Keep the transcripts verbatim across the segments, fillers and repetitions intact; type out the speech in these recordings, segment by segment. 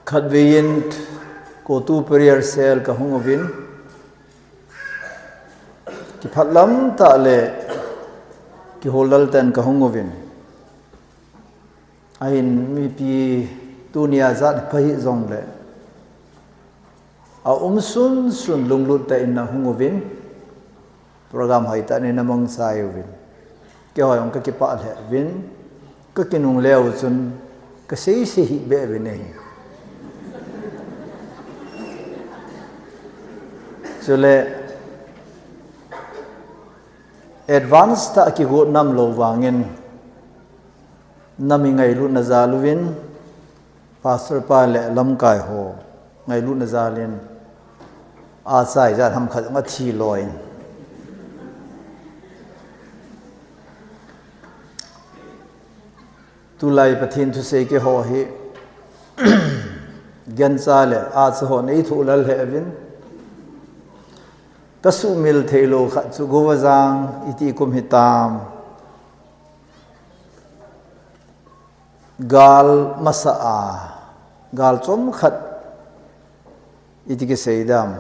Khatvei in COTU prayer cell kahung uvin, kiphatlam tah le kihollal tah in kahung uvin. Ahin mipi tunia jat pha hih jongle, aum sunsun lunglut tah in nahung uvin. Program hoitah in namangcha uvin. Keiho jong kakipah lheh uvin. Kakinungle u chun kaseisei hih beh uvin ahi. Chule advance tah kigot nam lou vangin, nam ingailutna jal uvin, Pastor pa le lamkai ho ngailutna jal in, achai jat ham khat jong athi loi in. Tulai Pathen thusei keiho hi gancha le acha hon eithoh lal lheh uvin. Kasuhmil theilou khat chu Govajang iti kum hitam. Gal masa a, gal chomkhat iti kisei dam.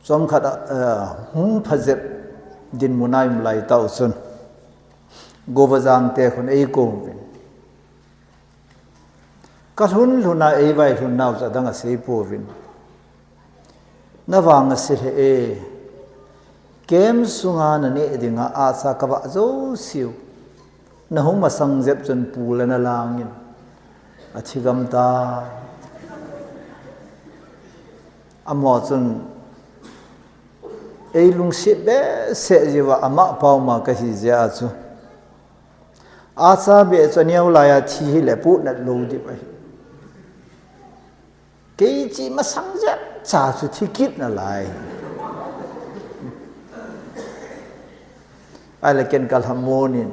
Chomkhat a, eh, hung phajep dinmun a um lai tah u chun, Govajang te khun eikou uvin. Kalhun lhun a eivailhun nau chu adang asei pouvin. Navang ase lheh e. Camp sunga naneh dinga acha kavah jouseu. Nahung masang jep chun pu le nalang in. Athi gam tai. Amaho chun eilungset behseh jeh uva ama pau ma kahi jeh a chu. Acha beh chu aneo lai a thi hile puhnat lou ding ahi. Kei chi masang jep cha chu thi kit nalai. Ahile ken kalhamon in.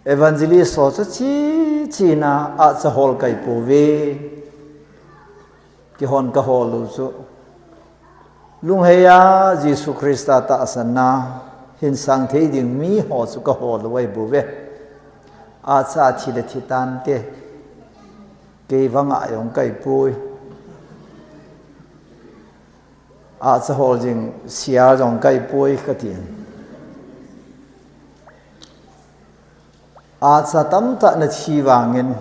Evangelist ho chu chi chi na acha hol kai pouve. Keihon kahol u chu, lunghei a Jesu Christa tahsan na hin sang thei ding mi ho chu kahol u ahi bouve. Acha thi le thi tante, kei vang a jong kai poi. Acha hol jing sia jong kai poi kati. Acha tamtah nathi vangin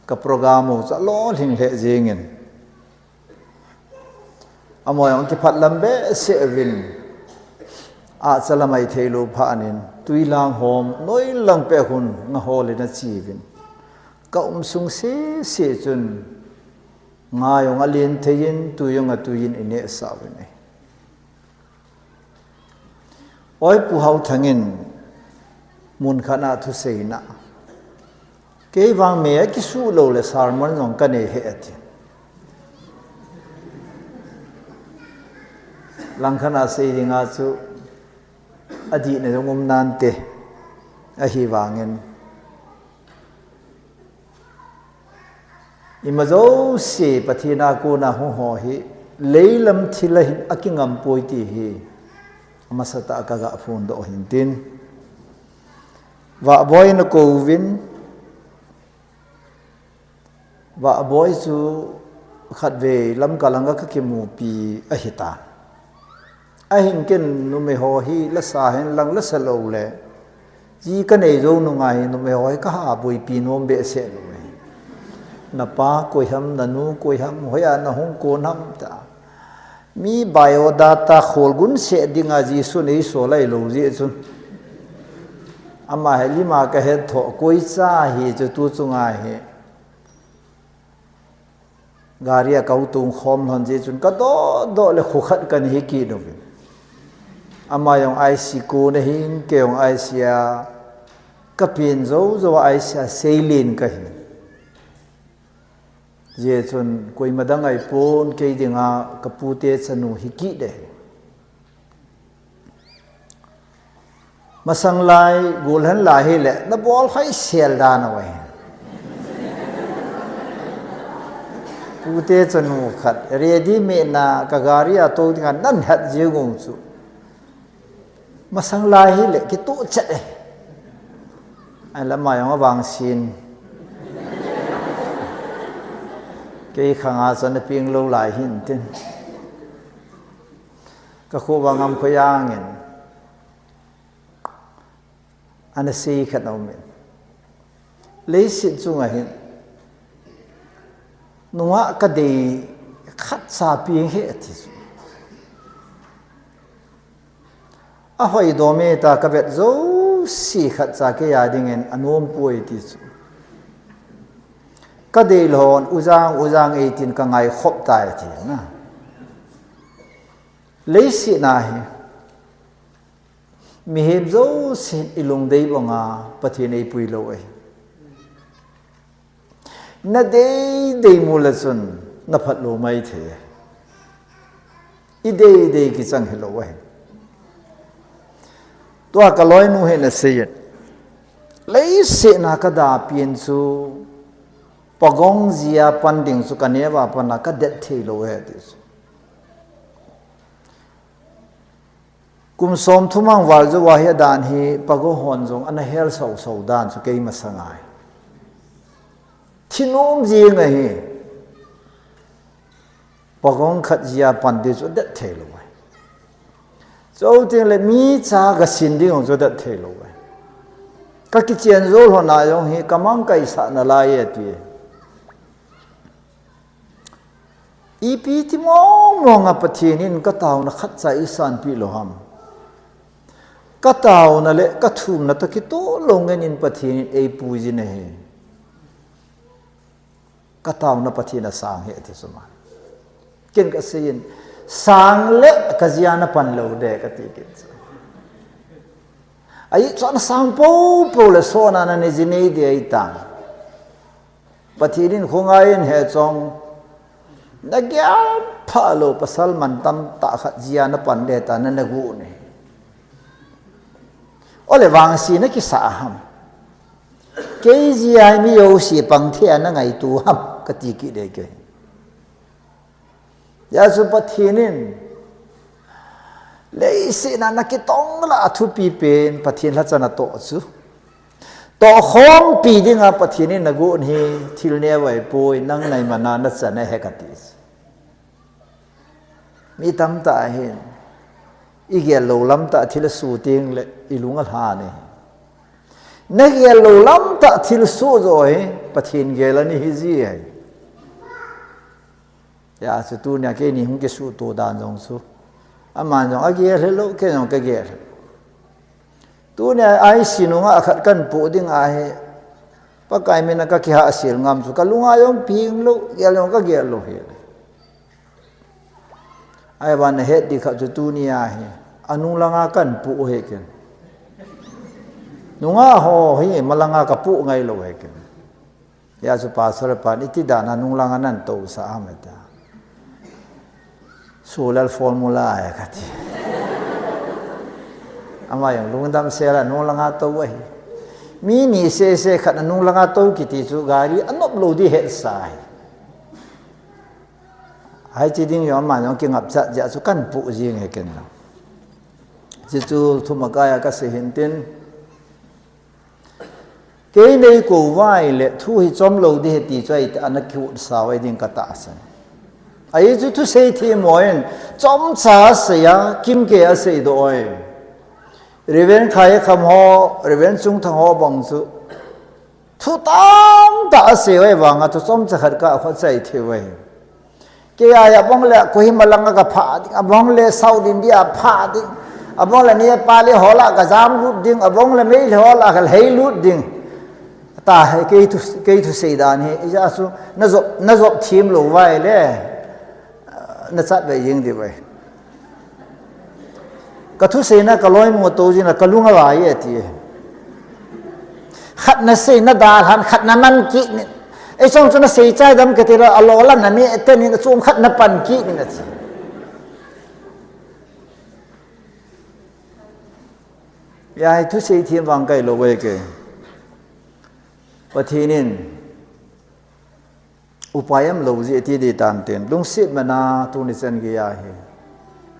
ka program u chu alolhing lheh jingin. Amaho jong kiphatlam behseh uvin, acha la mai thei lou phat in, tui lang hom, noi lang peh hun, nga hol in achi uvin. Ka um sung sese chun, nga jong alen thei in, tui jong atui in, ineh sah uvin ahi. Oi Pu Haothang in, mun khat a thusei na. Kei vang me akisuh lou le sermon jong kanei hih e ati. Langkhat a sei ding a chu adih na jong um nante ahivangin. Ima jouse Pathen a kona hung ho hi leilam thil a hin akingam poi ti hi. Amasa tah a kaga phondoh hin tin. Vahboi nakou vin. Vahboi chu khatvei Lamka langa kakimupi ahitan. Ahin ken numei ho hi lasa hen lang lasa lou le. Ji kanei jou nunga hi numei ho hi kaha boipi nom behseh lou e. Napa koi ham, nanu koi ham, hoiya nahung kon ham ta. Mi biodata kholgun seh dinga Jesun eisol ahilou jeh chun. Ama hi lima kahet tho koi cha hi chu tu chunga hi. Gari a kau tung khom lhon jeh chun kadoh doh le khukhat kahin hi kit uvin. Ama jong I C U kon ahin, kei jong I C U a kapen jou jou a I C U a seilen kahi. Jeh chun koima dang ahipon kei dinga kapute chanu hi kit e. Masang lai, golhang lai hile, nabol hoisel dan uve. Pute chanu khat, ready made na, ka gari a tou dinga, nahet jing ung chu. Masang lai hile, kituh chet e. Ahile ama jong avangsin. Kei khanga chu ana peng lou lai hin tin. Ka khovah ngam khoi angin. Ana sei khat aumin. Leiset chunga hin. Nungah ka dei khat cha peng hih ati chu. Ahoi dome ta ka vet jouse khat cha kei a dingin anom poi ti chu. Ka dei lhon, ujang, ujang eitin ka ngai khop tai ti na. Leiset na hi. Mihem jousen i lungdei banga Pathen eipui lou ahi. Na dei dei mu le chun na phat lou mai thei. I dei dei kichang hilou ahi. Tua ka loinu hin asei in. Leiset na ka da pen chu pagong jia pan ding chu ka neo a pat a ka det thei lou ahi ti chu. Kum som thum mang val jou a hi adan hi pagong hon jong ana hel sau sau dan chu kei masang ahi. Thi nom jing ahi. Pagong khat jia pan ding chu det thei lou ahi. Chuteng le mi cha ka sin ding jong chu det thei lou ahi. Ka kichen jou lhon a jong hi ka mang kaisah nalai e ti. Ipi ti mong mong a Pathen in ka tauna khat cha eisanpeh lou ham. Ka tauna le ka thumna toh kitoh lou ngen in Pathen in eipui jin ahi. Ka tauna Pathen asang ahi ati chu ma. Ken ka sei in, sang le ka jia na pan lou de ka ti kit chu. Ahi chu ana sang popo le sona na ne ji nei de ahi ta. Pathen in khongai in he chong. Na gel pha lou pasal man tamtah khat jia na pan de ta na na gu ne. Ole vangse na kisa ham. Kei jia mi jouse pang thei a na ngaito ham ka ti kit de kei. Hijeh chun Pathen in leiset na na kitong lah a thupi pen Pathen lhacha natoh chu. Tohkhompi dinga Pathen in nagon hi thil neo ahipoi, nang naiman a nachan ahi kati. Mi tamtah hin igel lou lam tah thil asoh teng le ilung alha e. Nagel lou lam tah thil soh joh hi Pathen gel ana hi ji ahi. Hijeh chun tunia keini hung kisuhto dan jong chu. Aman jong agel helou, kei jong kagel helou. Tunia I C U nunga khat kahin poh ding ahi. Pakai mina kakihahsel ngam chu. Kalunga jong peng lou, gel jong kagel lou hi. Ahivangin ahet ding khat chu tunia hi. Anung langa kahin poh hi ken. Nunga ho hi, malanga kapoh ngai lou hi ken. Hijeh chun pastor pan iti dan a nung langa nahin tousah ham ati. Solar formula ahi kati. Ama jong lungdam sel a nung langa tou ahi. Mi ni sese khat a nung langa tou kiti chu gari anop lou ding hetsa ahi. Hiche ding jong ama jong kingapcha jeh chun kahin poh jing hi ken. Hichu thumakai a kasei hin tin. Kei neikou uva ahile, thu hi chom lou ding ahi ti chu ahi, ana kihutsah uva ding katahsan. Ahi chu thusei themmo in, chomcha asei a, kimkei asei doh uve. Reverend Khaikham ho, Reverend Chungthang ho bang chu, thu tamtah asei uva ahivanga thu chomcha khat kakhut chai thei uve. Kei a, abang le Kohima langa kaphah ding, abang le South India phah ding, abang le Nepali ho lah kajam lut ding, abang le Meitei ho lah kalhai lut ding. Tahai kei thu, kei thusei dan hi, hijeh chun najop, najop them lou uva ahile, nachat ve jing diu ahi. Kathusei na kaloinu tou jin a kalung avai e ti. Khat nasei nadalhan, khat naman kit in. Eichung chu nasei chai dam kati le, alo la nane ten in achom khat napan kit in ati. Hijeh hin thusei them vang kahi lou uve kei. Pathen in upai umlou jeh ati ding tante, lungset man a tuni chan geiya hi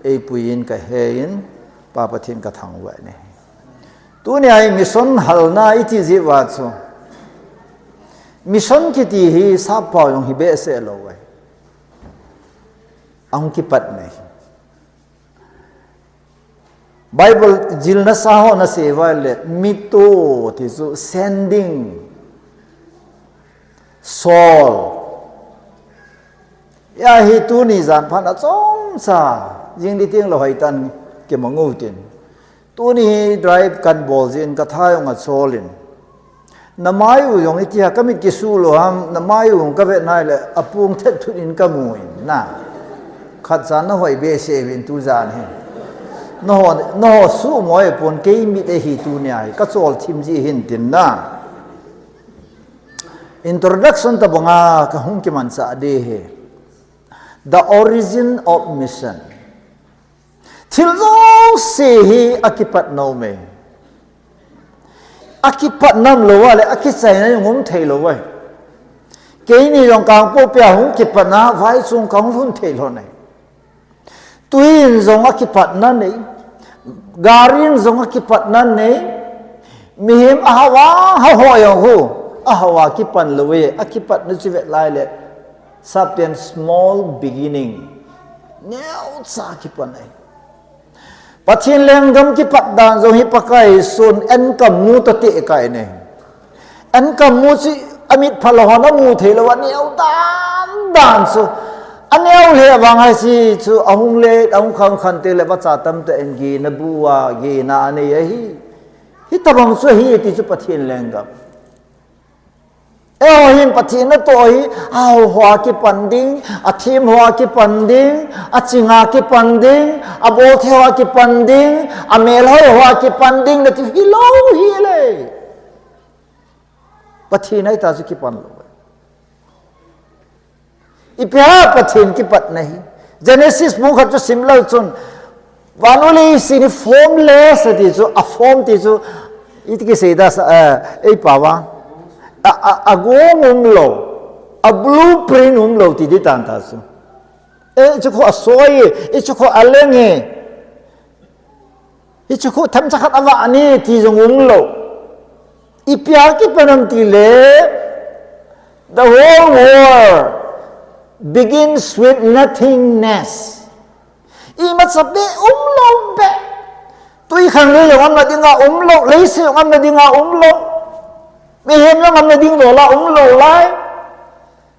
eipui in kahe in, Pa Pathen kathangvah e. Tunia hi mission halna iti jeh uva chu. Mission kiti hi sappao jong hi behseh lou ahi. Ahung kipat nei. Bible jilna sa ho nasei uva le, mito ti chu sending, soul. Ahi tuni jan phat a chomcha, jing ding teng lou hoitah in kimang u tin. Tuni hi drive kan bol jeh in ka tha jong achol in. Namai u jong hitia ka mit kisu lou ham, namai u jong ka vet nai le, apung thet thut in ka mu in na. Khat jan nahoi behseh uvin tu jan hi. Naho, naho suhmo ahipon kei mit ahi tunia hi, ka chol thim jeh hin tin na. Introduction tabang a ka hung kimanchah ding ahi. The origin of mission. Thil jouse hi akipat nom e. Akipat nom lou a le, akichaina jong um thei lou e. Keini jong Kangpokpi a hung kipat na, vai chung kahung lhun thei lhon e. Tui in jong akipat na nei, gari in jong akipat na nei, mihem ahao a, hao ho jong hu, ahao a kipan lou e, akipat na chu vet lai le, Sapten small beginning. Neocha kipan ahi. Pathen lenggam kipat dan jong hi Pakai Jesun enkam mu tate kai nei. Enkam mu chu amit phalou hon amu thei lou, aneo dan dan chu. Aneo lheh vang ahi chu, ahung le, ahung khang khan te le vacha tamtah in gina bu a, gina anei ahi. Hitabang chu ahi ti chu Pathen lenggam. Eiho hin Pathen natoh hi, ahao hoa kipan ding, athem hoa kipan ding, aching a kipan ding, abolthei hoa kipan ding, amelhoi hoa kipan ding, nati hilou hile. Pathen ahi ta chu kipan lou. Ipi a Pathen kipat na hi. Genesis bung khat chu sim leu chun, van u leiset hi formless ati chu, a form ti chu, iti kisei da sa, eh, ei pao va. A, a, agong um lou, a blueprint um lou ti ding tan ta chu. Ei chu khu asoi, ei chu khu aleng e. Hichu khu themcha khat avah ni ti jong um lou. Ipi a kipan ham ti le, the whole world begins with nothingness. Imacha beh um lou beh. Tui khang le jong umna dinga um lou, leiset jong umna dinga um lou. Mihem jong umna ding dola um lou lai.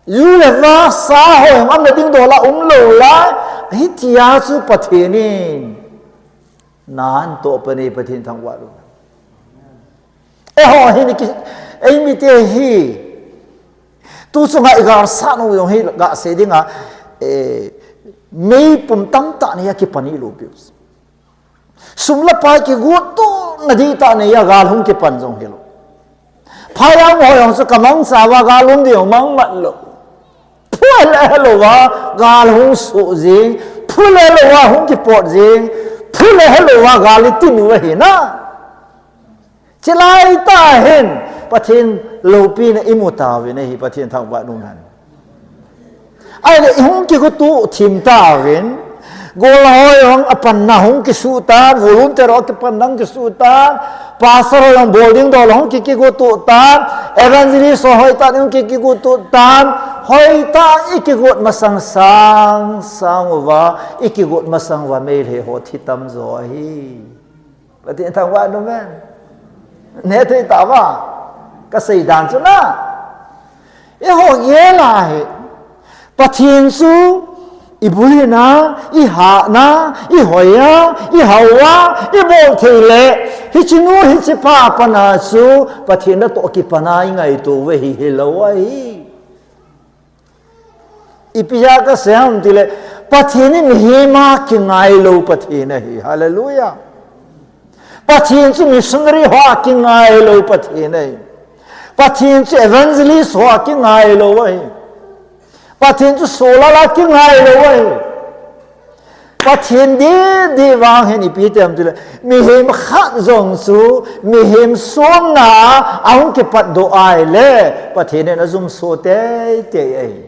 Ju le va sa ho jong umna ding dola um lou lai. Hitia chu Pathen in na anatoh pan e, Pathen thangvah lou. Eiho hi ni ki, eimite hi. Tu chunga igalsat u jong hi gasei dinga, eh, meipum tamtah nei a kipan hilou piu. Sum le pai kigot tona ding tah nei a gal hung kipan jong hilou. Phai a um ho jong chu kamangcha uva gal um ding mang mat lou. Phu le helou va gal hung soh jing, phu le helou va hung kipot jing, phu le helou va gal itin u ahi na. Chulai tah hin Pathen loupina imu tauvin ahi, Pathen thangvah in umhen. Ahile ihung kigotuh thim tauvin, golhoi hung apanna hung kisuh tan, volunteer ho akipanna hung kisuh tan, pastor ho jong bol ding dol hung ki, kigotuh tan, evangelist ho hoitah in hung ki, kigotuh tan, hoitah ikigot masang sang, sang uva, ikigot masang uva Meitei ho thi tamjo ahi. Pathen thangvah in umhen. Nethei tauva. Kasei dan chu na. Eiho gel a hi. Pathen chu ibulhit na, ihat na, ihoi a, ihao a, ibol thei le. Hiche nu, hiche pa pan a chu Pathen natoh kipan a ingaito uve hi, hilou ahi. Ipi jeh a kasei ham tile, Pathen hi mihem a kingai lou Pathen ahi. Hallelujah. Pathen chu missionary ho a kingai lou Pathen ahi. Pathen chu evangelist ho a kingai lou ahi. Pathen chu solal a kingai lou ahi. Pathen didi vang hin ipi ti ham tile, mihem khat jong chu, mihem somna a ahung kipatdoh ahile, Pathen in ajumso teitei ahi.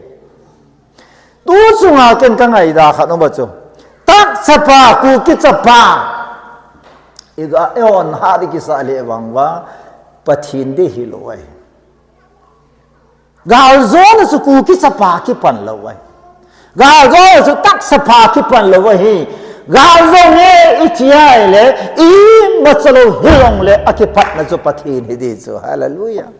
Tu chunga ken kangaida khat um a chu. Tak chapa, Kuki chapa. Iga, eihon hat ikisah le vang uva, Pathen dei hilou ahi. Galjona chu Kuki chapa kipan lou ahi. Gal jong chu taksa pha kipan lou ahi. Gal jong e iti ahile, ima chalou hilou le akipatna chu Pathen hi di chu. Hallelujah.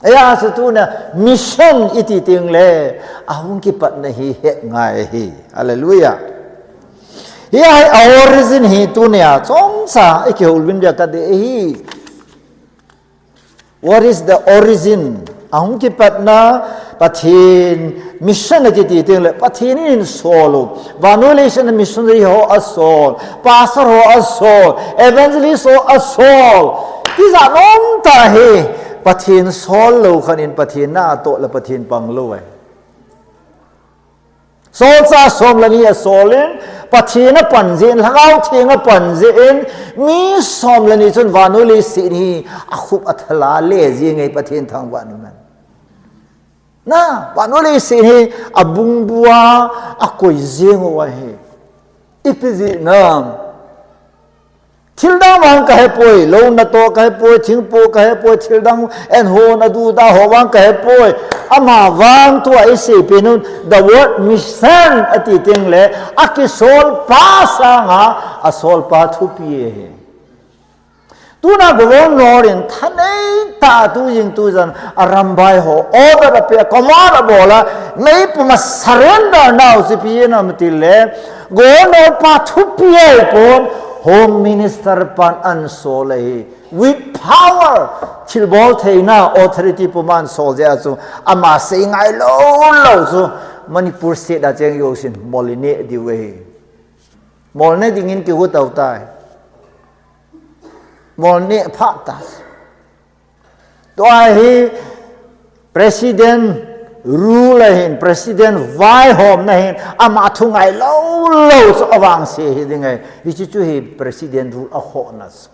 Eia chu tuna mission iti teng le, ahung kipatna hi het ngai ahi. Hallelujah. Hiya hi a origin hi tunia chomcha i kihoulim dia ka de hi. What is the origin? Ahung kipatna Pathen mission akiti teng le Pathen in sol u. Vannoi leiset a missionary ho asol, pastor ho asol, evangelist ho asol. Tija nom ta hi Pathen sol lou khat in Pathen na atoh le Pathen pang lou e. Solchah som le ni asol in, Pathen apan jin, Lhagao Theng apan jin, mi som le ni chun vannoi leiset hi akhup athala le jing e Pathen thangvah in um hen. Na, vannoi leiset hi abungbua akoi jing u ahi. Ipi jeh ham. Thildang vang kahepoi, lou natoh kahepoi, thingpoh kahepoi, thildang en hon adu da ho vang kahepoi. Ama vang tua isei pen un, the word mission ati teng le, akisol pa sanga, asol pa thupi ahi. Tuna governor in thanei tah a tu jing tu jan a rambai ho order ape, command abol a, meipum a surrender nau chu ipi jeh ham ti le, governor pa thupi ahipon, home minister pan asol ahi. With power, thilbol theina authority puma asol jeh a chu, ama sei ngai lou lou chu, Manipur state a cheng jousen mol ineh diu ahi. Mol ne dingin kigot tau tai. Mol neh phat ta. Tua hi President rule ahin, President vaihomna ahin, ama thu ngai lou lou chu avangse hi ding ahi. Hichu chu hi President rule akhohna chu.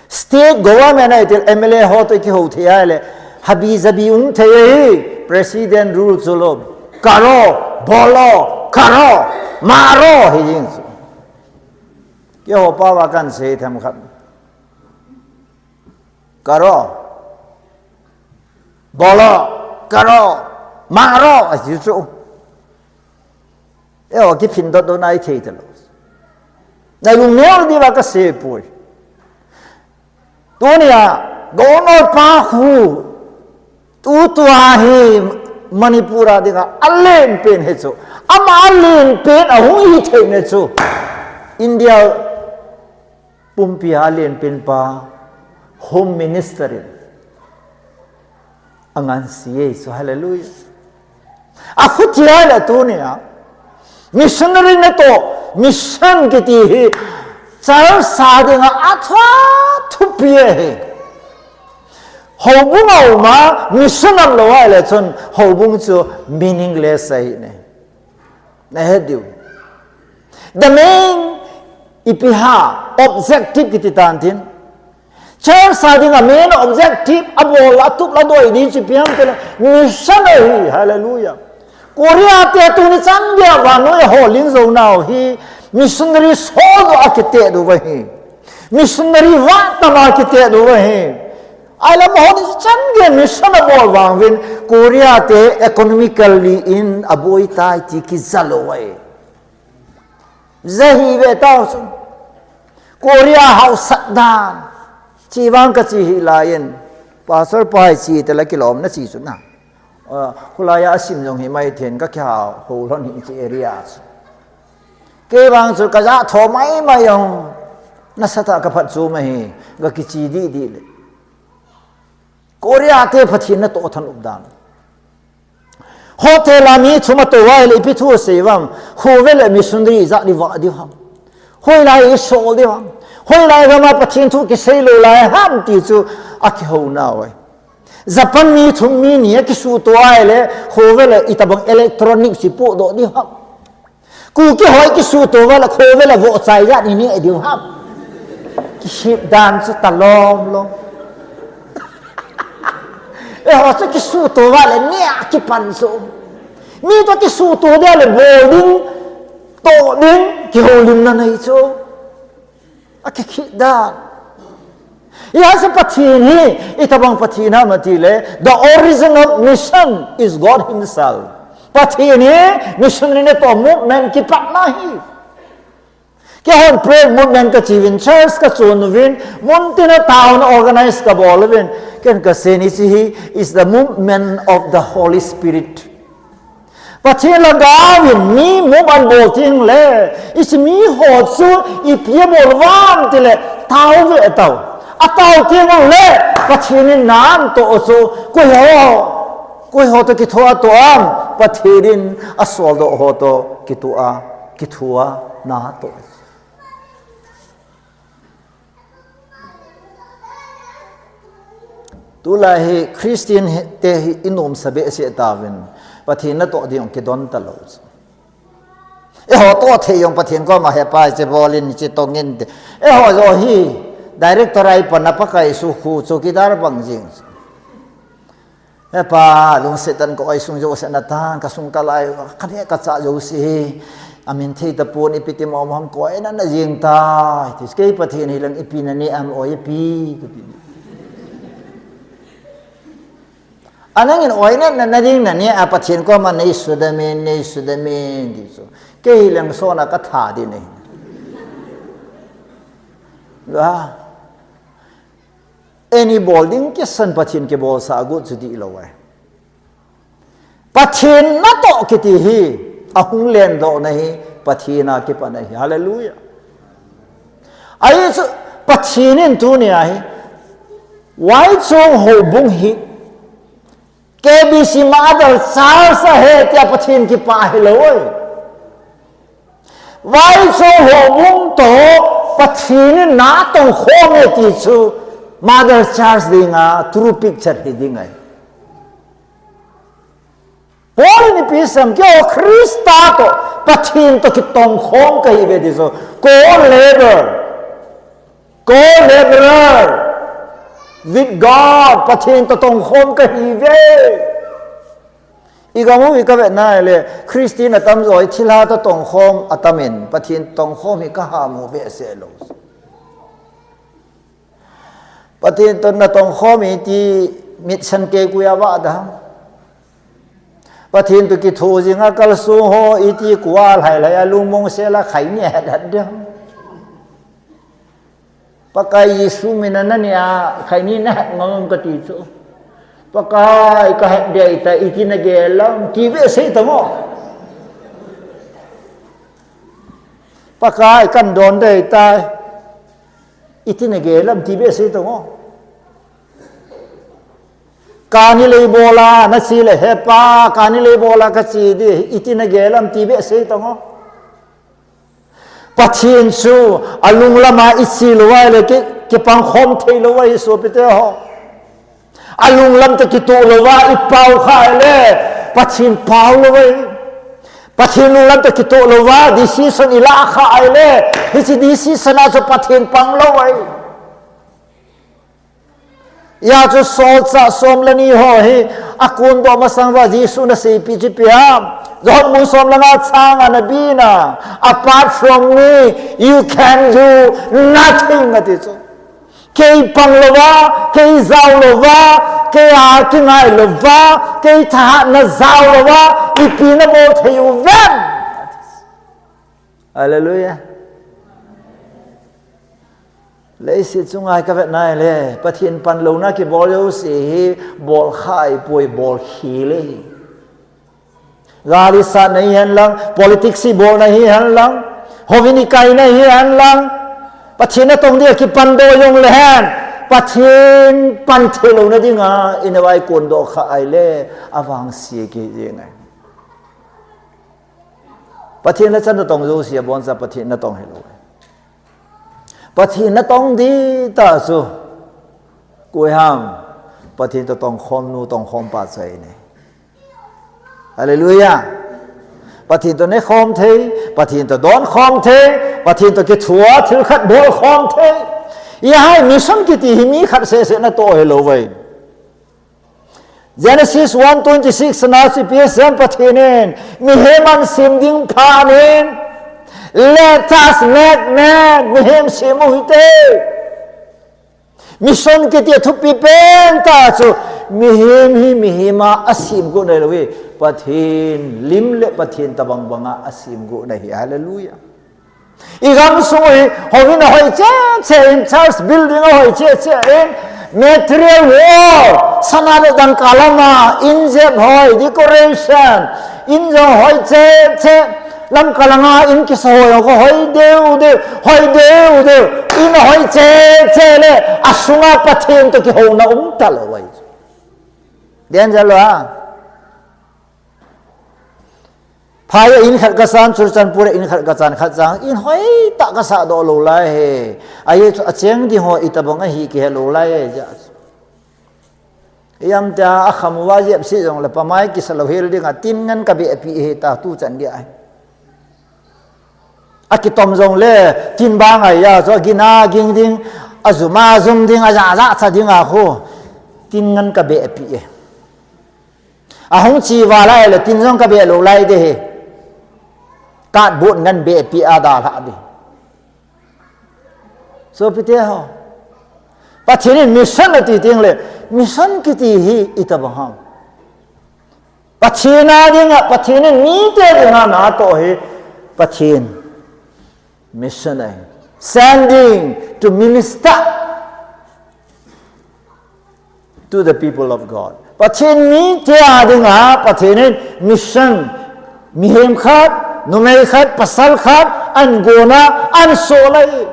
State government ahi til M L A ho toh kihou thei ahile, habi jabi um thei ahi, President rule chu lo, karo, bolo, karo, maro hi jing chu. Keiho pao a kahin sei themkhat. Karo, bolo, karo, maro, ahi chu. Eiho kiphin dot dot nai thei talou. Nalung neo diuva kasei poi. Tunia, governor pa khu, tutua hi Manipur a dinga alen pen hi chu. Ama alen pen ahung hi thei ne chu. India pumpi a alen pen pa Home Minister in angansi e chu, hallelujah. Akhutia le tunia missionary natoh, mission kiti hi church a dinga athu thupi ahi. Houbung a um a mission umlou ahile chun houbung chu meaningless ahi ne. Nahet diu. The main ipi ham, objective kiti tan tin. Church a dinga main objective abol a tup la doi ding chu ipi ham tile mission ahi, hallelujah. Korea te tuni chan dia vannoi a holing jou nau hi missionary sol doh a kiteh diu ahi. Missionary vah tama kiteh diu ahi. Ahile amaho ni chan dia mission abol vang uvin Korea te economically in aboi tai ti kija lou ahi. Jahi ve tau chu. Korea hausat dan. Chi vang kachi hih laiyin. Pastor pa hi chi tela kilomna chi chu na. Ah, khulaiya asim jong hi mai then kakihou lhon hi chi area chu. Kei vang chu kajah tho mai mai jong. Nasatah a kaphatchom ahi. Kakichi dih dih le. Korea te Pathen natoh thanop dan. Hotel a mi thum atou ahile ipi thu asei uvem. Khovel a missionary ijat ivah diu ham. Hoilai isol diu ham. Hoilai gam a Pathen thu kisei lou lai ham ti chu akihou nau ahi. Japan mi thum mi ni akisuhto ahile khovel a itobang electronic chu ipohdoh diu ham. Kuki ho kisuhto uva le khovel a vohcha ijat ineh diu ham. Kihip dan chu talom lom. Eiho chu kisuhto uva le neh a kipan chu. Mi toh kisuhto dia le bol ding, toh ding, kihoulimna nei chu. Akikhi dan. Hijeh a chu Pathen hi, itobang Pathen ham ati le, the origin of mission is God himself. Pathen hi, mission natoh movement kipatna ahi. Keihon prayer movement kachi uvin, church kachon uvin, muntina taona organize kabol uvin, ken kasei ni chu hi is the movement of the Holy Spirit. Pathen lhagao in mi move anabol teng le, hiche miho chu ipi abol uvem tile, tao ve tao. Atao teng le, Pathen in na atoh chu, koiho, koiho toh kithoa atoh ham, Pathen in asoldoh ho toh kithoa, kithoa na atoh. Tulai hi Christian te hi inomsa behseh tauvin, Pathen natoh ding kidon talou. Eiho toh thei jong Pathen koma he pa hiche bol in hiche tong in te. Eiho joh hi director a ipan a Pakai sukhu chowkidar bang jing. He pa, lungset tah in ka oi sung jouse natan, kasung kalai, kaneh kachah jouse hi amin thei tapon, ipi ti mong ham, koi na na jing tai. Ti kei Pathen hi lang ipi naneh ham, oi ipi, kati. Anangin oi na na, na ding naneh a Pathen koma nei sudamin, nei sudamin, ti chu. Kei hi lang sona katha ding ahi. La. Eini bol ding kisan Pathen kibolsah agot chu dihlou ahi. Pathen natoh kiti hi, ahung lendohna hi, Pathen a kipan ahi. Hallelujah. Ahi chu, Pathen in tunia hi, Vaichong houbung hi, K B C Mother Church ahi tia Pathen kipah hilou ahi. Vaichong houbung toh Pathen in natong khom e ti chu Mother Church dinga true picture hi ding ahi. Paul in ipi asei em, keiho Christa toh Pathen toh kitong khom kahiuve ti chu. Co-laborer. Co-laborer with God, Pathen toh tongkhom kahiuve. Igam u hi kavet nai le, Christian atamjo hi thilha toh tongkhom atamin, Pathen tongkhom hi kaham u behseh lou. Pathen toh natongkhom iti mitsan kei koi a vah dam. Pathen toh kitho jinga kalsong ho iti kua lhai lhai a lungmong sela khai ni het het dam. Pakai Jesu mina naneh a khai ni nahet ngam kati chu. Pakai kahet dei ta iti nagel lam ti behseh tamo. Pakai kan don dei tai. Iti nagel lam ti behseh tamo. Kani lei bola nache le hepa, kani lei bola kache di, iti nagel lam ti behseh tamo. Pathen chu alunglam a iche lou a le ki, kipang khom thei lou ahi sopite ho. Alunglam toh kitoh lou a ipao kha le Pathen pao lou ahi. Pathen lunglam toh kitoh lou a decision ilah kha le hiche decision a chu Pathen pang lou ahi. Hijeh chun solchah som le ni ho hi akondoh masang uva Jesun aseipi chu ipi ham. Johan bung som le nga chang a nabina, "Apart from me, you can do nothing," ati chu. Kei pang louva, kei jao louva, kei a kingai louva, kei thahatna jao louva, ipi nabol thei uvem? Hallelujah. Leiset chunga hi kavet nai le, Pathen panlouna kibol jouse hi bol kha ahipoi, bol khel ahi. Gal isatna hihen lang, politics ibolna hihen lang, houin ikaina hihen lang, Pathen natong dia kipandoh jongle hen, Pathen pan theilouna dinga, ina vai kondoh kha ahile, avangse kit jeng ahi. Pathen lhacha natong jouse aboncha Pathen natong hilou. Pathen natong dihtah chu koi ham? Pathen toh tongkhom nu tongkhom pa chu ahi. Hallelujah. Pathen toh nekhom thei, Pathen toh donkhom thei, Pathen toh kithua thil khat bolkhom thei. Hijeh a mission kiti hi mi khat seh seh natoh hilou vai. Genesis one twenty-six na chu ipi asei em, Pathen in mihem asem ding phat in, "Let us make man," mihem sem u hite. Mission kiti thupi pen tah chu mihem hi mihem a asem got nahi lou hi. Pathen lim le Pathen tabang banga asem got nahi. Hallelujah. I gamsung hi, houin ahoi cheh cheh in, church building ahoi cheh cheh in, material world, sana le dangka lama, in jep hoi, decoration, in jong hoi cheh cheh, Lamka langa in kisa hoi, hoi deu deu, hoi deu deu, in ahoi cheh cheh le, asunga Pathen toh kihouna um talou ahi. Danger lou a. Phai a in khat kachan, Churachandpur a in khat kachan, khat chang, in hoitah kasah doh lou lai hi. Ahi chu acheng ding ho itobang ahi kihe lou lai hi, ja. Iam tia akham uva jep sih jongle pamai kisa lou hel dinga tin ngen kabehpi hi ta tuchan dia hi. Akitom jongle tin bang ahi a, chu agin a ging ding, ajum a jum ding, aja ja cha dinga khu tin ngen kabehpi hi. Ahung chi val ahile tin jong kabeh lou lai ding hi. Cardboard ngen behpi a dalha ding. Sopite ho. Pathen in mission ati teng le, mission kiti hi itobang ham. Pathen a dinga, Pathen in mite dinga natoh hi, Pathen mission ahi. Sending to minister to the people of God. Pathen mite a dinga, Pathen in mission, mihem khat, numei khat, pasal khat, ahin gona, ahin sol ahi.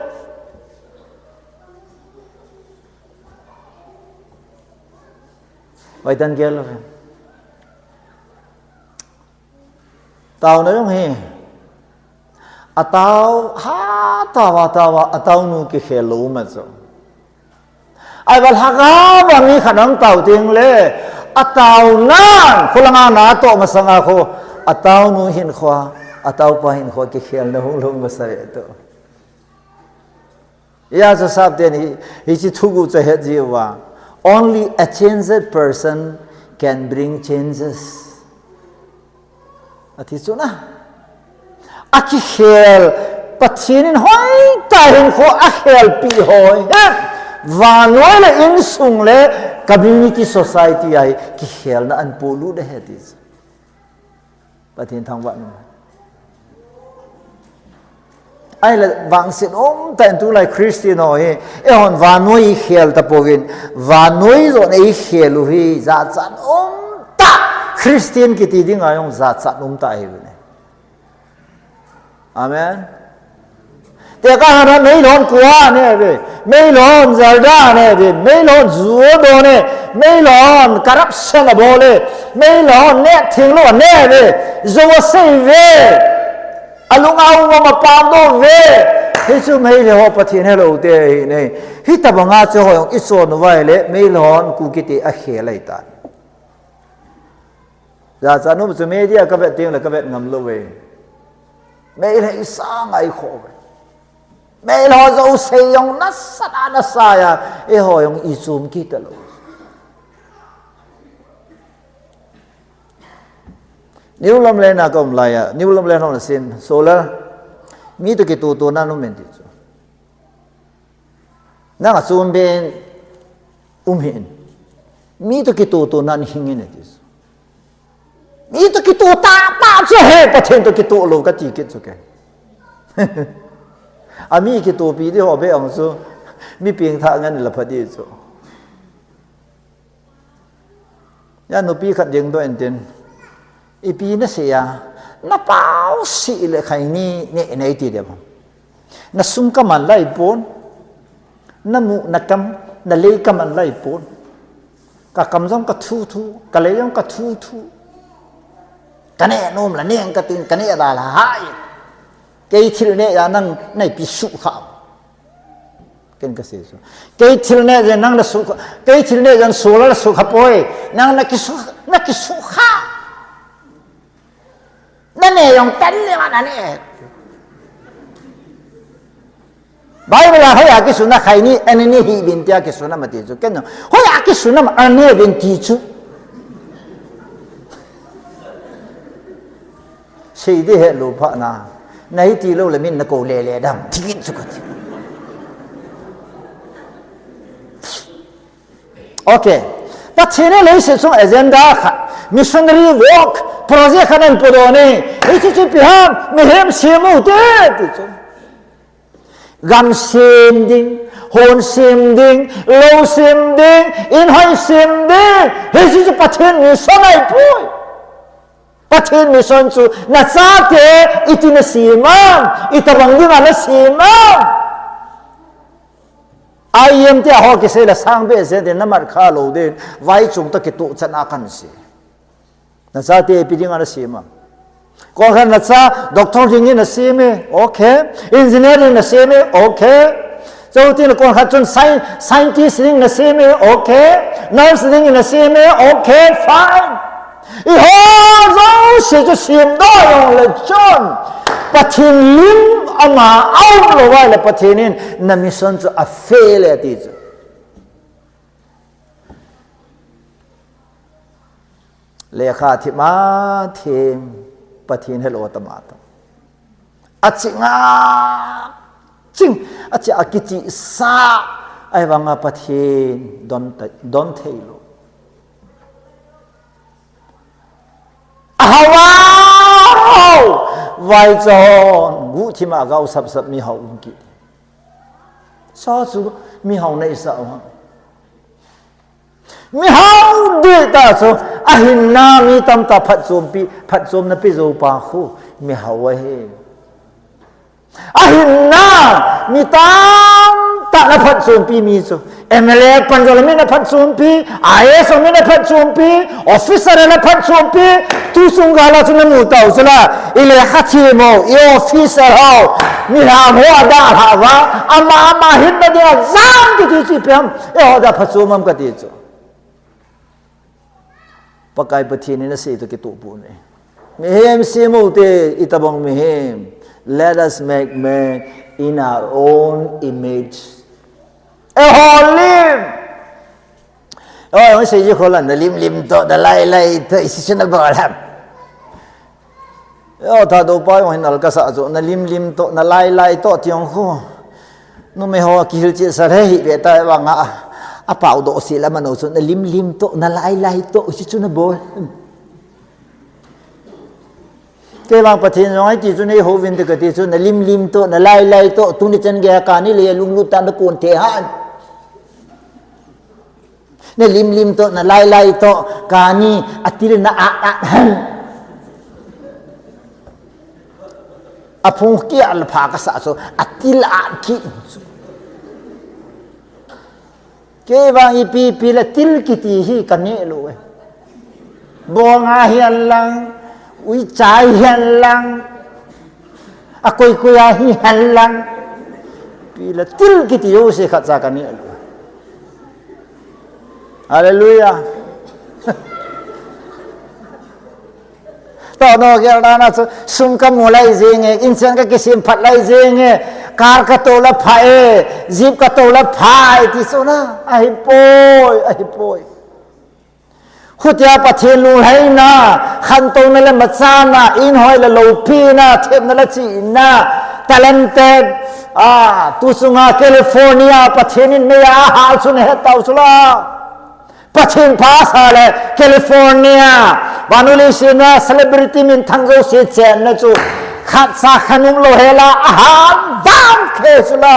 Hoitah in gel lou vin. Taona jong hi. Atao, ha, tao a, tao a, ataonu kikhel lou ma chu. Ahivang lhagao a mi khat nang tao teng le, ataonan, khulanga natoh masanga khu, ataonu hinkhoa, ataopa hinkhoa kikhelna hung lhung masa ve tu. Hijeh a chu sapten hi, hiche thuguh chu het jiuva. Only a changed person can bring changes. Ati chu na. Akikhel, Pathen in hoitah hinkho akhelpi ho hi. Vannoi le insung le community society a hi kikhelna ahin polut ahi ti chu. Pathen thangvah in um hen. Ahile vangset umtah in tulai Christian ho hi, eihon vannoi ikhel tapouvin, vannoi joh in eikhel u hi, jachat umtah, Christian kiti dinga jong jachat umtah ahiuvin. Amen. Tekah a meilhon kua ane ve, meilhon zarda ane ve, meilhon judo ane, meilhon corruption abol e, meilhon neh thenglou ane ve, jou asei ve, alunga um a mapang doh ve, hichu meilhei ho Pathen helou te ahi ne. Hitobanga chu ho jong ichon uva ahile, meilhon Kuki te akhel ahitan. Jachat um chu media kavet teng le kavet ngam lou ve. Meilhei sanga ikhoh ve. Meilhei ho jouse jong nasa a nasa a, eiho jong ichom kit talou. New Lamlen a kaum laiya, New Lamlen ho nasin, solar, mi toh kitoh toh nan um in ti chu. Nang achom ben um hih in. Mi toh kitoh toh nan hing in ati chu. Mi toh kitoh tah tah chu ahi, Pathen toh kitoh lou kati kit chu kei. Ami kitohpi di ho be ong chu. Mi pengthah ngen la pha di chu. Hia nupi khat dingdoh intin, ipi nasei a, napao sih le khaini neh nei ti dem. Nasum kaman lai pon, namu nakam, nalei kaman lai pon. Kakam jong kathu thu, kalei jong kathu thu. Kaneh nom la neng katin, kaneh da la hai. Kei thil neh a nang neipi sukha. Ken kasei chu. Kei thil neh jeh nang nasukha. Kei thil neh jeh solar nasukha poi. Nang nakisu, nakisukha. Naneh jong tan le ma naneh. Bible a hoiya kisuna khaini, anani hih uvin tia kisuna ma ti chu. Ken jong hoiya kisuna ma aneh uvin ti chu. Sei di helou phat na. Nahi tilou le min nakou lele dam. Ti kit chu kati. Okay. Pathen in leiset chunga agenda khat, missionary work, project khat ahin podoh e. Hichu chu ipi ham, mihem sem u hite, ti chu. Gam sem ding, hon sem ding, lou sem ding, inhoi sem ding. Hichu chu Pathen mission ahipoi. Pathen mission chu nachate iti nasem am, itobang dinga nasem am. I M T a ho kisei le sang behseh in namat kha lou ding, vaichung toh kituh chan a kan sei. Nachate ipi dinga nasem am. Koi khat nacha doctor dingin nasem e, okay. Engineer dingin nasem e, okay. Chuti le koi khat chun sci-, scientist dingin nasem e, okay. Nurse dingin nasem e, okay, fine. Eiho jouse chu semdoh jongle chun Pathen lim ama aum lou uva ahile Pathen in na mission chu afail e ati chu. Lekha thim a thim, Pathen helou tama ta. Aching a ching, achi a kichihsa, ahivanga Pathen don ta, don thei lou. Ahao, ahao, vaichon, guhthim a gao sapsap mihao um kit. Sa chu mihao neisah u ham. Mihao deh tah chu, ahinna mi tamtah phatchompi, phatchomna pe jou pa khu, mihao ahi. Ahinna mi tamtah na phatchompi mi chu, M L A pan jong le mi na phatchompi, I A S jong mi na phatchompi, officer na phatchompi, tu chung gal a chu namu tau chu la, i lekha thim ho, i officer ho, mi ham ho adalhah uva, ama, ama hinna dinga jam kiti chu ipi ham, eiho dia phatchom ham kati chu. Pakai Pathen in asei toh kitoh pon ahi. Mihem sem u hite, itobang mihem. Let us make man in our own image. Eiho lim. Oi, hung sei ji khol a, na lim lim toh, na lai lai toh, iti chu na bol ham. Eo, Thadou pa jong hin nal kasah chu, na lim lim toh, na lai lai toh, ti jong khu. Numei ho kihilchet sa le hih ve ta vang a, apao doh sel a mano chu, na lim lim toh, na lai lai toh, iti chu na bol. Kei vang Pathen jong ahi ti chu nei hou vin te kati chu, na lim lim toh, na lai lai toh, tuni chan gei a kani le lunglut tah na kon thei ham. Na lim lim toh, na lai lai toh, kani atil na at at hen. Aphung kia le pha kasah chu, atil at kit. Kei vang ipi ipi le til kiti hi kaneh lou e. Bong a hihen lang, uicha hihen lang, akoi koi a hihen lang. Ipi le til kiti jouse khatcha kaneh lou. Hallelujah. Toh no gel dan a chu sum kamu lai jeng e, inchen kakisem phat lai jeng e, car katou le pha e, jeep katou le pha e, ti chu na, ahipoi, ahipoi. Hutia Pathen lunglhaina, khantouna le machana, inhoi le loupina, themna le chihna, talented, a, tu chunga California, Pathen in meiya ahal chu nahet tau chu la. Pathen pha sa le California, vannoiya leiset a celebrity minthang jouse chenna chu khatcha khat um lou hel a, ahal dam khe chu la.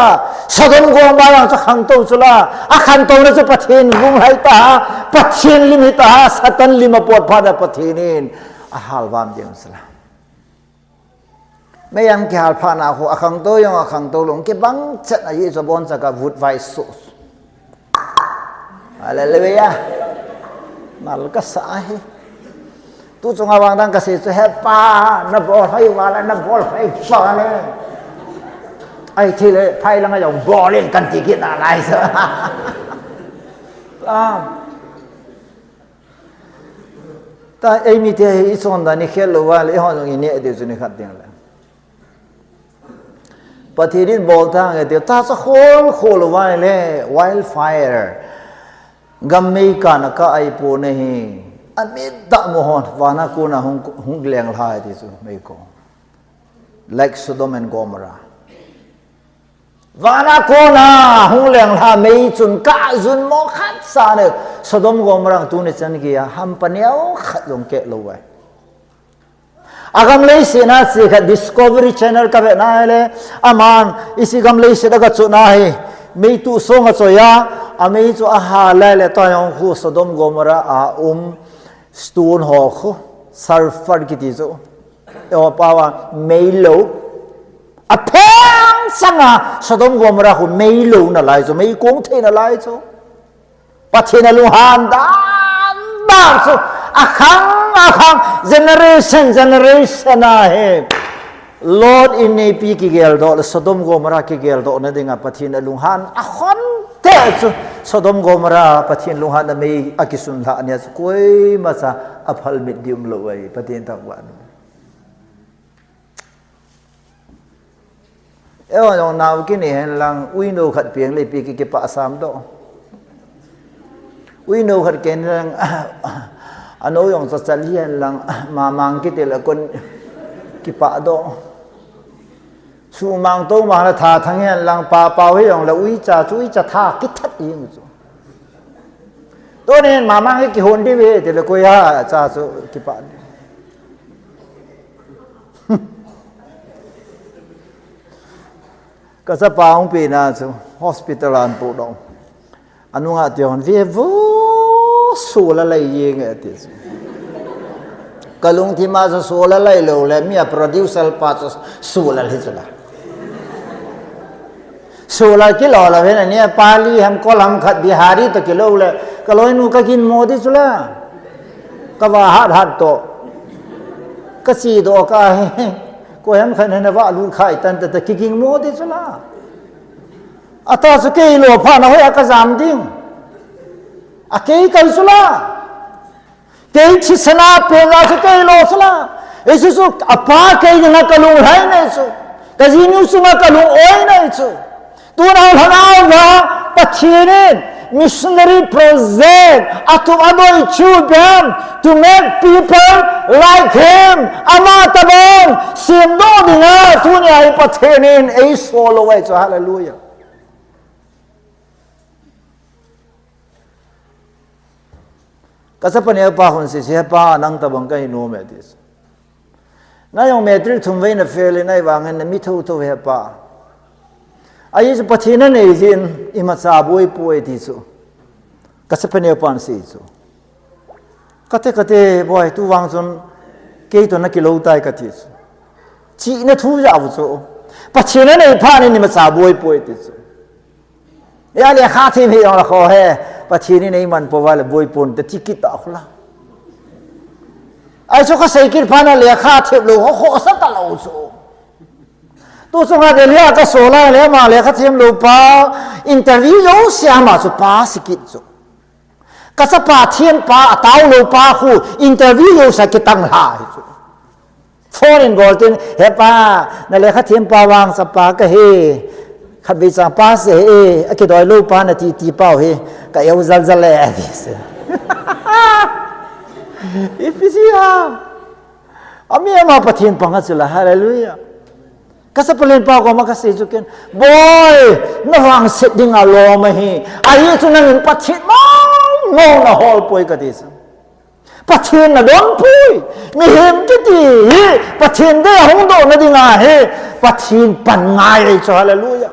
Sodom Gomorrah jong chu khangtou chu la. Akhangtouna chu Pathen lunglhai ta, Pathen lim hita, Satan lim apot phat a Pathen in ahal vam ding chu la. Meiya kihal phat na khu, akhangtou jong akhangtou lou, kibang chet a Jesu abonchan ka vut vai sus. Hallelujah. Nal kasah ahi. Tu chunga vang dang kasei chu, he pa, na bol hoi val a, na bol hoi val a. Ahi thei le, phai lang a jong bol in kan ti kit nalai sa. Ah. Ta eimite hi ichondan ikhel lou uva le, eiho jong ineh diu chu nikhat ding le. Pathen in bol tang e tiu, tahsa khol khol uva le, wildfire. Gam mei kana ka ahi pon ahi. Amit tah mo hon, vana kona hung, hung lenglha e ti chu, mei ko. Like Sodom and Gomorrah. Vana kona hung leng lha mei chun kajun mo khat sa ne. Sodom Gomorrah tuni chan geiya hampa neo khat jong keh lou uve. Agam leiset a che khat Discovery Channel kave nai le, aman isi gam leiset a kachot na hi mei tu song a choi a, amei chu ahal lai le, tua jong khu Sodom Gomorrah a um stone ho khu, sulfur kiti chu. Eiho pao a meilou. Apheng sanga Sodom Gomorrah khu meilou nalai chu, mei kong thei nalai chu. Pathen alunghan dan dan chu. Akhang, akhang, generation, generation a hi. Lot in neipi kigeldoh le Sodom Gomorrah kigeldoh na dinga Pathen alunghan akhon te chu. Sodom Gomorrah Pathen lunghan a mei akisun lhah nia chu koima cha aphal mit ding umlou uve, Pathen thangvah in. Eiho jong nao kinei hen lang, uinou khat peng le ipi ki, kipah sam doh. Uinou khat kei hen lang, anou jong chachal hi hen lang, mamang kiti le kon kipah doh. Sumang tou mang le tha thang hen lang, pa pao hi jong le uicha chu uicha tha kithat jing chu. Tunin mamang hi kihon diu ve ti le koi a cha chu kipah. Kachapa hung pi na chu hospital a ahin pudoh. Anunga ti hon ve vo, solar lai jeng e ti chu. Kalungthim a chu solar lai lou le, mi a producer pa chu solar hi chu la. Solar kilou lou hen, ania pali ham kol ham khat Bihari toh kilou le, kaloinu kagin mo di chu la. Kava hat hat toh. Kachi doh kahi. Koi ham khat hen ava lut khai tan ta, ta kiging mo di chu la. Ata chu kei lou pha na hoi a kajam ding. A kei kai chu la. Kei thisan a peng a chu kei lou chu la. Jesu chu apa kei dinga kalung lhai nei chu. Kajinu chunga kalung oi nei chu. Tuna lhagao va Pathen in missionary project atup adoi chu bem to make people like him. Ama tabang semdoh dinga tunia hi Pathen in eisol lou uve chu, hallelujah. Kachapa neo pa hon sese, hepa nang tabang kahi nom e ti. Na jong matric thum vei na fail in ahivangin na mi thotho hepa. Ahi chu Pathen nanei jeh in imacha boi poi ti chu. Kachapa neo pan sei chu. Kate kate boi tu vang chun kei toh na kilou tai kati chu. Chihna thu jao chu. Pathen nanei phat in imacha boi poi ti chu. Ya lekha them hi jong la kho he. Pathen in eiman pou va le boi pon te ti kit ta khu la. Ahi chu kasei kit phat na lekha them lou ho khosa talou chu. Tu chunga Delhi a kasol a le ama lekha them lou pa interview jouse ama chu pass kit chu. Kachapa them pa atao lou pa khu interview jouse kitang lha hi chu. Phone in bol tin, hepa, na lekha them pa vang chapa kahi. Khatvei chang pass e, akidoi lou pa nati ti pau hi. Ka eu jal jal e, ati se. Ipi jeh ham. Ami ama Pathen pang a chu la, hallelujah. Kachapa len pa koma kasei chu ken, boi, na vangset ding alom ahi. Ahi chu nangin Pathen mong mong na hol poi kati chu. Pathen na don poi. Mihem kiti hi Pathen dei a hung doh na ding ahi. Pathen pan ngai ei chu, hallelujah.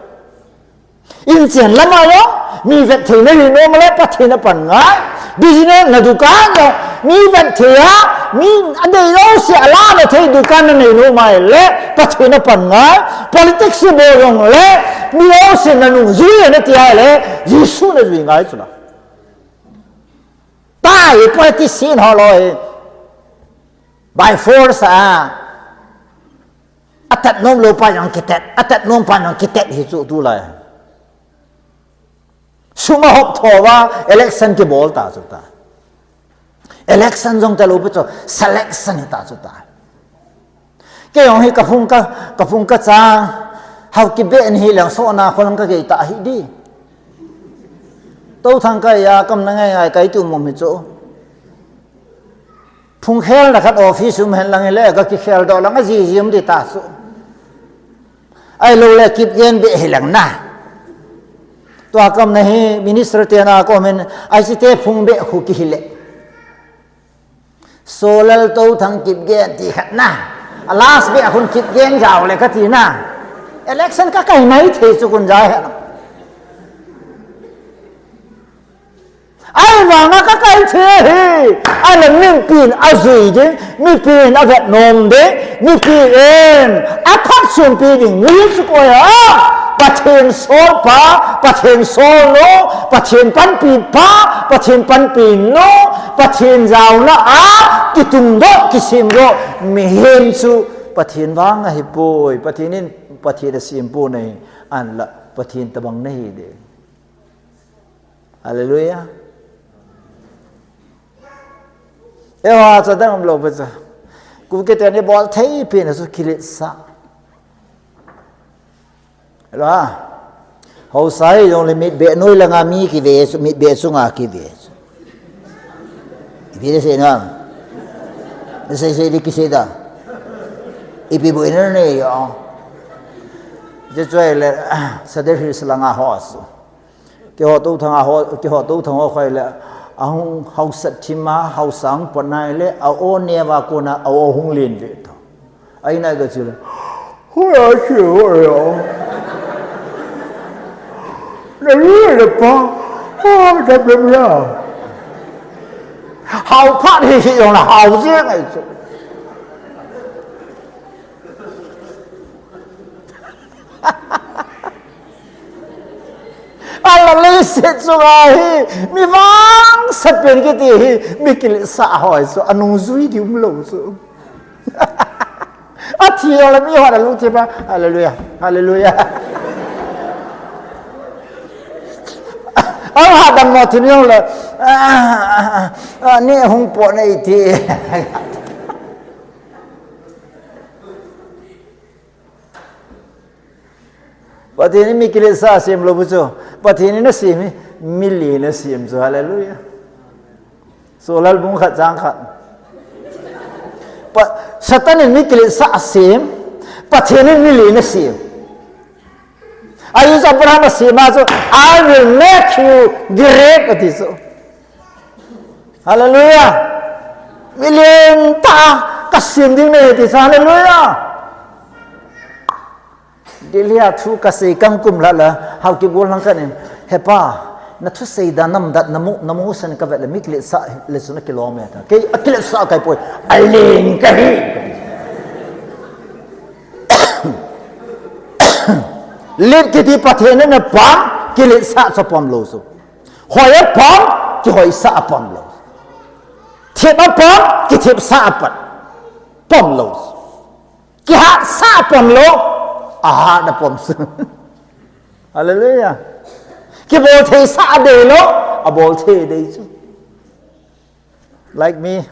Inchen lam a jong mi vet thei na hi nom le Pathen a pan ngai. Business na dukan jong mi vet thei a, mi adei jouse a la na thei dukan na nei nom a le Pathen a pan ngai. Politics bol jong le mi jouse na nungjui na ti a le Jesu na jui ngai chu la. Tai politician ho loi. By force a. Atat nom lou pa jong kitet, atat nom pa jong kitet hi chu tulai. Sum ahop tho va election kibol ta chu ta. Election jong ta lou pi chu selection hi ta chu ta. Kei jong hi kaphung ka, kaphung kacha, hao kibe ni hi leng so na kho lang kagei ta hi di. Tou thang kai a kam na ngai ngai kai tu mom hi chu. Phung khel na khat office um hen lang hi le, ka kikhel doh lang a ji ji um di ta chu. Ahilou le kip gen be hi lang na. Tua kam na hi minister te na ko men, ai si te phung be khu ki hile. Solal to thang kip gen ti khat na. A last be khun kip gen jao le ka ti na. Election ka kai mai the chu kun jai ha. Ai vanga ka kai the hi. Ai la min pin a zui ding, min pin a vet nom ding, min pin a phat sun pi ding, mi chu ko ya. Pathen sol pa, Pathen sol lo, Pathen panpi pa, Pathen panpi no, Pathen jaona a, kitung do, kisim do, mi hin chu, Pathen vanga hi poi, Pathen in, Pathen a sim po na hi, an la, Pathen tabang na hi de. Hallelujah. Ewa, cha dang lo ba cha. Ku ke te ni bol thei pi na su kilit sa. Hello ha. Hausa hi jong le mit be noi la nga mi ki ve su, mit be su nga ki ve su. Ipi de se na. Ni se se di ki se da. Ipi bo ina ne yo. Je choi le sa de hi sa la nga ho su. Kiho to thang a ho, kiho to thang ho khai le, a hung hausat thim a, hausang pot nai le, a o neva kona, a o hung len ve to. Ai nai ga chi le, ho ya chi ho ya. Na lu le pa, ha, da bem ya. Hau phat hi hi yong la, hau je ngai chu. Ala leiset chunga hi, mi vangsa pen kiti hi, mi kilsa hoi chu, anung jui di um lo chu. A thi lo le mi hoi a lungthim a, hallelujah, hallelujah. A ha dam mo thi lo le, a, a, a, a, ni hung po nei ti. Pathen in mi kilesa sem lo bu chu. Pathen in a sem hi, mi len a sem chu. Hallelujah. Solal bung khat chang khat. Pa, Satan in mi kilesa a sem, Pathen in mi len a sem. Ahi chu Abraham a sem a chu, "I will make you great," ati chu. Hallelujah. Mi len tah a ka sem ding nahi ti chu. Hallelujah. Delhi a thu ka sei kang kum lha la, Haokip gollhang khat in, "He pa, na thusei dan, na umdan, na mu, na mu san ka vet le mi kilesa le chu na kilom e ta. Kei a kilesa kai poi, a len ka hi." Len kiti Pathen in a pang, kilesa chu pom lo chu. Hoi a pom, kihoisa a pom lo. Thep a pom, kithepsa a pom, pom lo. Kihatsa a pom lo, ahat a pom su. Hallelujah. Kibol theisa a dei lo, abol thei dei chu. Like me.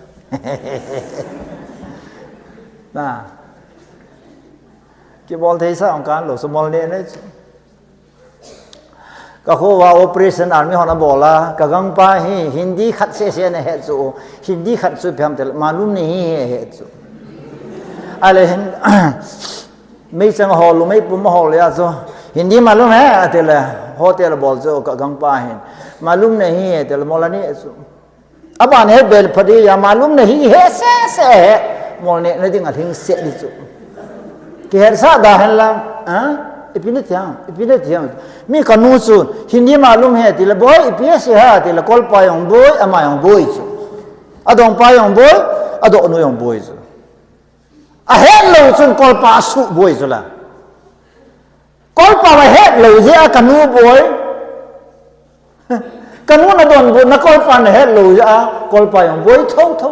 Na. Kibol theisa ong kan lo, sumol ne ne chu. Ka kho va operation army hon a bol a, ka gangpa hi Hindi khat sese ana he chu, Hindi khat chu ipi ham tile, "मालूम नहीं है," he chu. Ale hin, meichang hol, meipum hol a chu, "Hindi मालूम है," atile, hotel bol chu ka gangpa hin, "मालूम नहीं है," tile, "mol ani," chu. Aban he bel phadi ya, "मालूम नहीं है," sese he. Mol ne, na ding a lhingset di chu. Kihetsa da hen lang, ha? Ipi na ti ham, ipi na ti ham. Mi ka nu chu, "Hindi मालूम है," tile, "Boi, ipi ase ha?" tile, "Kolpa jong boi, ama jong boi," chu. Adongpa jong boi, adohnu jong boi chu. Ahet lou chun Kolpa asuh boi chu la. Kolpa ahet lou jeh a ka nu boi. Ka nu na donbutna Kolpa na het lou jeh a, Kolpa jong boi thotho.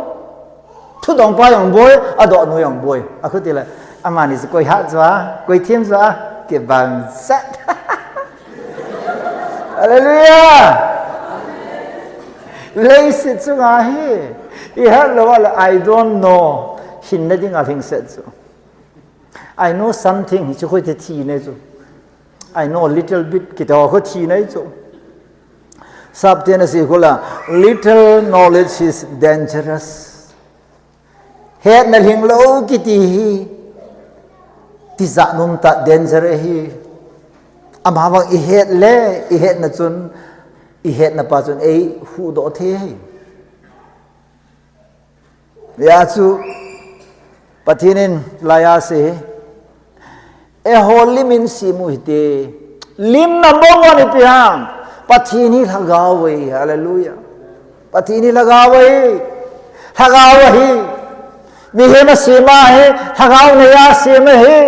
Thudongpa jong boi, adohnu jong boi. Akhuti le, amani chu koi hat chu a, koi them chu a, kibang sat. Hallelujah. Leiset chunga hi, i het lou a le, "I don't know." Hinna ding a lhingset chu. "I know something," hi chu koi te thi nei chu. "I know a little bit," kiti ho kho thi nei chu. Sapte na si khula, "Little knowledge is dangerous." Hetna lhinglou kiti hi, tijat umtah danger ahi. Ama vang i het le, i hetna chun, i hetna pa chun ei huhdoh thei ahi. Hijeh chun, Pathen in laiya asei, eiho lim in sem u hite. Lim number one ipi ham? Pathen hi lhagao ahi. Hallelujah. Pathen hi lhagao ahi. Lhagao ahi. Mihem asem ahi, lhagao neiya asem ahi.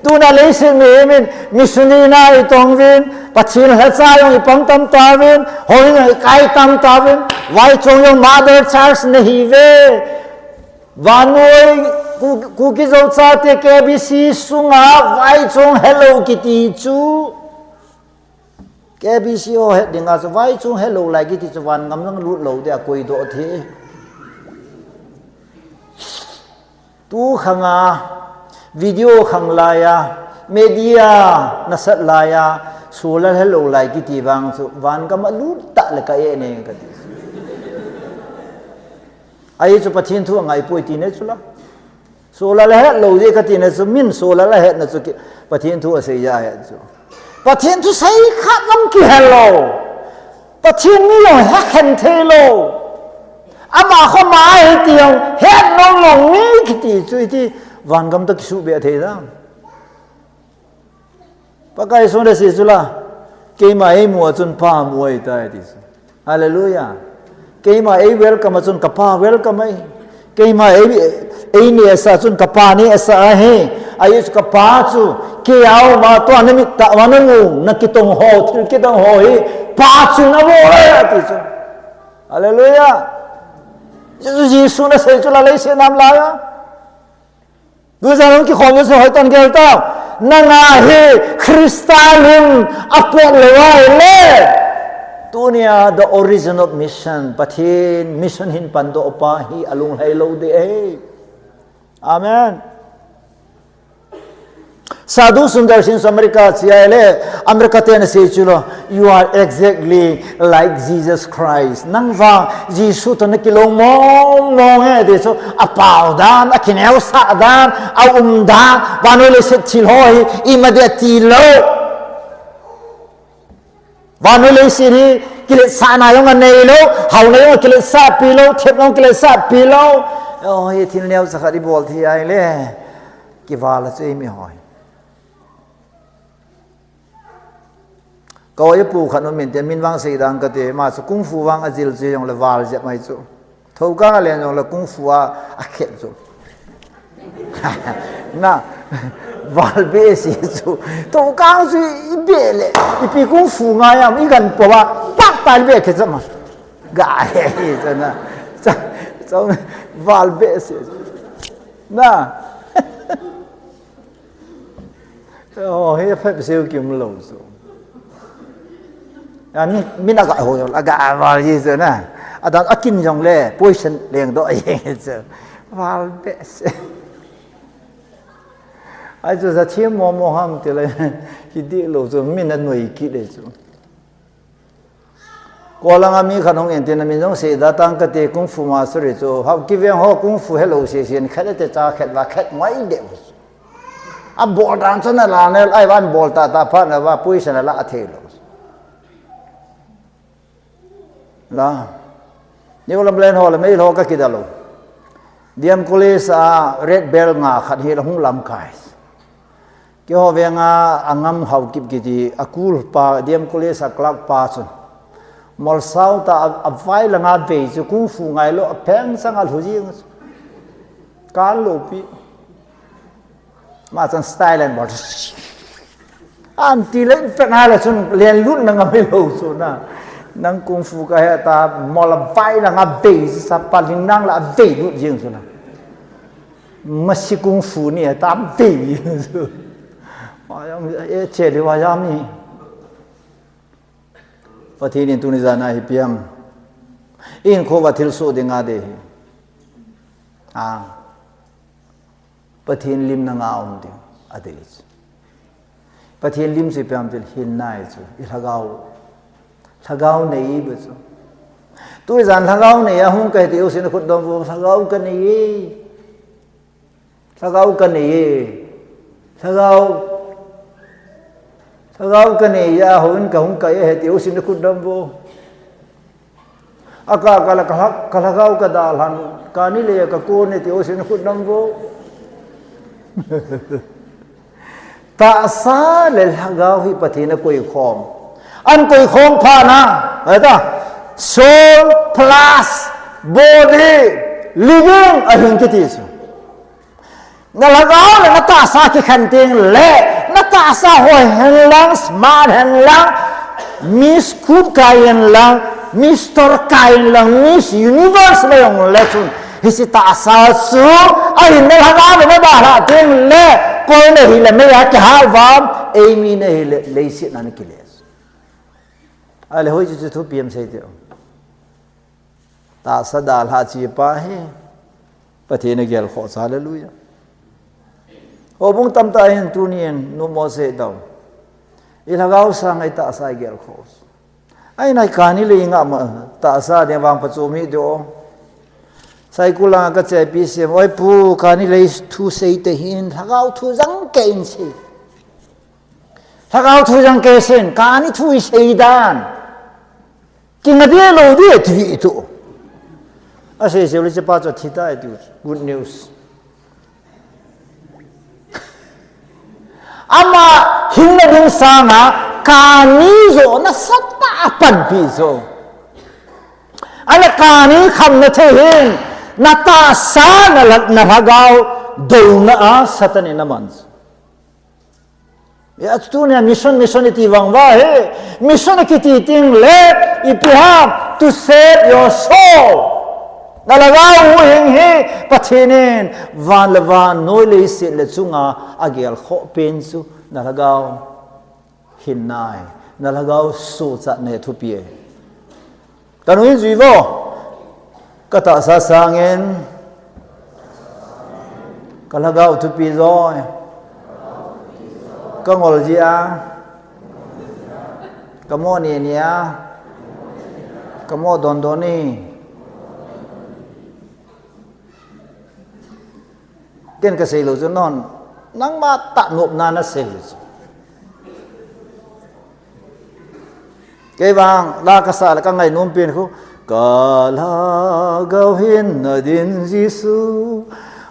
Tuna leiset mihem in missionary na itong uvin, Pathen lhacha jong ipang tam tauvin, houin jong ikai tam tauvin, vaichong jong mother church nahiuve. Vannoi Ku-, Kuki Zo chate K B C sunga vaichong helou kiti chu. K B C ho het dinga chu vaichong helou lai kiti chu vangam jong lut lou dia koidoh thei. Tu khanga video khang laiya, media nasat laiya, solar helou lai kiti vang chu vangam alut tah le ka e ne kati. Ahi chu Pathen thu angaipoi tina chu la. Solar ahet lou jeh katina chu, min solar ahetna chu ki, Pathen thu asei jeh ahet chu. Pathen thusei khat jong kihelou. Pathen mi jong hekhen theilou. Ama khoma ahi ti jong het nom lou mi kiti chu iti vangam toh kisuhbeh thei dam. Pakai Jesun asei chu la, keima eimu a chun Pa mu ahitai ti chu. Hallelujah. Keima ei welcome a chun ka Pa welcome ahi. Keima ei, ei neh asa chun ka Pa neh asa ahi. Ahi chu ka Pa chu, kei a um a tua namit tah uva namu, nakitong ho, thil kidang ho hi, Pa chun abol e ati chu. Hallelujah. Jesu, Jesun asei chu la leiset nam laiya. Tujan hung kikhom jouse hoitah in gel tau. Nanga hi Christa lim apot lou ahile, tunia the origin of mission, Pathen mission hin pandoh pa hi alunglhai lou ding ahi. Amen. Sadhu Sundar Singh chu America che ahile, America ten asei chu lo, "You are exactly like Jesus Christ." Nang vang Jesu toh nakilou mong mong e ti chu, apao dan, akineosah dan, aum dan, vannoi leiset thil ho hi ima dia tilou. Vannoi leiset hi kiletsahna jong aneilou, haona jong akiletsahpi lou, thepna jong kiletsahpi lou. O, hi thil neocha khat ibol thei ahile, kival a chu eimi ho hi. Ka oi pu khat um inte, min vang sei dang kate, ama chu kung fu vang ajil chu jongle val jep mai chu. Thokang alen jongle kung fu a akhet chu. Na, val behseh chu. Thokang chu ibeh le, ipi kung fu ngai am, igan po a, pak ta ibeh khe chu ma. Ga he hi chu na. Chu, chu, val behseh chu. Na. O, hi phet seh u kium lou chu. A, mi, mi na ga ho, aga val ji chu na. Adan akin jongle, poison lengdoh jeng chu. Val behseh. Ahi chu ja thim mo mo ham tile, hi dih lou chu, mi na noi kit le chu. Kolanga mi khat hung in tin, amin jong sei da tang kate, kung fu master chu. Hau kiveng ho kung fu helou seh seh in khat ate cha khat va khat ngai deh. Abol dan chu na la ne, ahi van bol ta ta phat na va puisa na la athei lou. La. New Lamlen ho le mei lo ka kida lou. D M College a Red Belt nga khat hi la hung lamkai. Keiho venga a ngam Haokip kiti a kul pa, D M College a clerk pa chun. Molsau ta a, avai langa vei chu kung fu ngai lou, a pheng chang a lhu jing chu. Kan lou pi. Ma chun style and bol. An ti le pet na le chun len lut na ngam lou chu na. Nang kung fu ka he ta mol avai langa vei sa pa ling nang la vei lut jing chu na. Masi kung fu ni ta vei. Wa yang e che le wa ya mi. Pathen in tuni jana hi piang. In kho va thil so ding a de hi. A. Pathen lim na nga um ding a de. Pathen lim si piang til hin nai chu. I lhagao. Lhagao nei ba chu. Tu jan lhagao nei a hung kai ti u sin khut dom vo lhagao ka nei. Lhagao ka nei e. Lhagao, Lhagao kanei a, houin kahung kai ahi ti, housin nakhut dam vo. Aka kala ka lhagao kadalhan, kani le ka kon e ti, housin nakhut dam vo. Tahsa le lhagao hi Pathen in akoi khom. An koi khom phat na, ahi ta, soul plus body, living ahin kiti chu. Na lhagao le na tahsa kikhen teng le, na tahsa hoi hen lang, smart hen lang, Miss Coop kai hen lang, Mister kai hen lang, Miss Universe le jong le chun, hiche tahsa chu, ahin na lhagao le na dalha teng le, koi nahi le mei a kihal vam, eimi nahi le, leiset a na kile. Ahile hoi chu chu thupi ham sei teo. Tahsa dalha chi pa hi Pathen in agel khoh chu, hallelujah. Houbung tamtah hin tunin numo sei tao. I lhagao sanga i tahsa i gel khoh. Ahin kani le i ngah ma tahsa ding vang pachom hi ding o. Saikul langa ka chepi sem, oi pu, kani le thu sei te hin, lhagao thu jang kei in sei. Lhagao thu jang kei sei in, kani thu i sei dan. Kinga ding lou ding ti tu. Asei sei le chepa chu thi tai ti. Good news. Ama hinna ding sanga kani jo nasatah a panpi jo. Ahile kani khamna thei hin na tahsa na lha-, na lhagao douna a Satan in aman. Ya, tunia mission, mission iti vang uva hi. Mission kiti teng le, ipi ham, to save your soul. Na lhagao huhhing hi, Pathen in, van le vannoi leiset le chunga, agel khoh pen chu, na lhagao hinna ahi, na lhagao suhchatna hi thupi ahi. Ka nu in jui vo. Ka tahsa sangin ka lhagao thupi joi. Ka ngol jia. Ka mo ni nia. Ka mo don don ni. Ken ka sei lou chu non, nangma tah nopna na sei lou chu. Kei vang, la ka sa le ka ngainom pen khu, ka lhagao hinna din Jesu,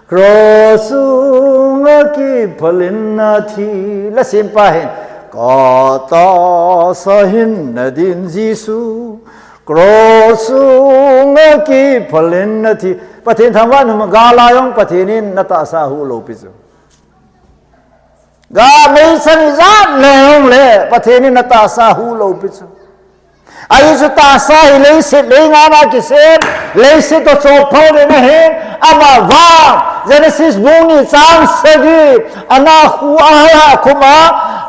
cross sunga kiphalin na thi, la sim pa hin, ka tahsa hinna din Jesu, cross sunga kiphalin na thi. Pathen thangvah in um, gal a jong Pathen in na tahsa huhlou pi chu. Ga meichang ijat le jong le, Pathen in na tahsa huhlou pi chu. Ahi chu tahsa hi leiset leingan a kisem, leiset toh chopphal ding ahin, ama vang, Genesis bung ni chang sagi, ana khu a lhah khum a,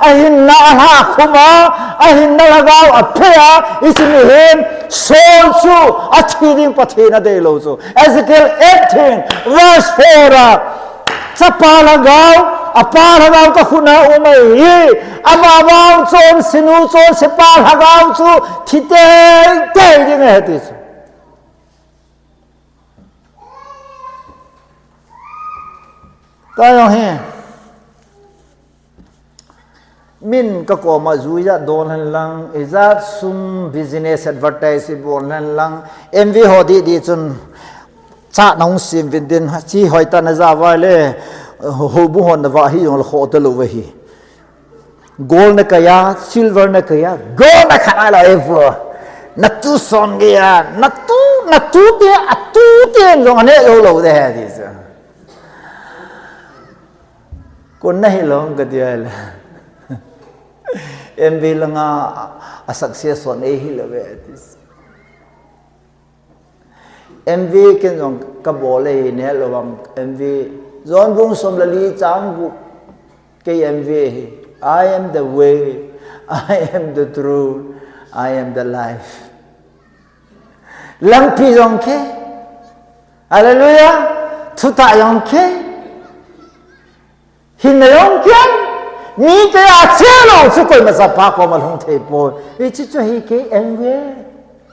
ahinna a lhah khum a, ahinna lhagao a phei a, hiche mihem soul chu athi ding Pathen in adeilou chu. Ezekiel eighteen verse four a, chapa lhagao, apa lhagao ka khut a um ahi, ama vang chonse nu chonse pa lhagao chu thi teitei ding ahi ti chu. Tua jong hi. Min ka koma ju ijat don hen lang, ijat sum business advertise ibol hen lang, M V ho didi chun cha nahung sem vin din, chi hoitah na ja uva le, houbung hon na vah hi jong le khoh talou ahi. Gold na kai a, silver na kai a, gold na khat a la e vo. Na tu son gei a, na tu, na tu te, a tu te jong ane lou lou de he di sa. Kon na hilou ka dia le. M V langa a success son e hilou ve ti sa. M V ken jong ka bol e, ne lo bang M V. John bung som le li chang gup. Kei M V hi. I am the way, I am the truth, I am the life. Lampi jong kei. Hallelujah. Thutah jong kei. Hinna jong kei. Mi kei a che lou chu koima chapa koma lhung thei poi. Hiche chu hi kei M V.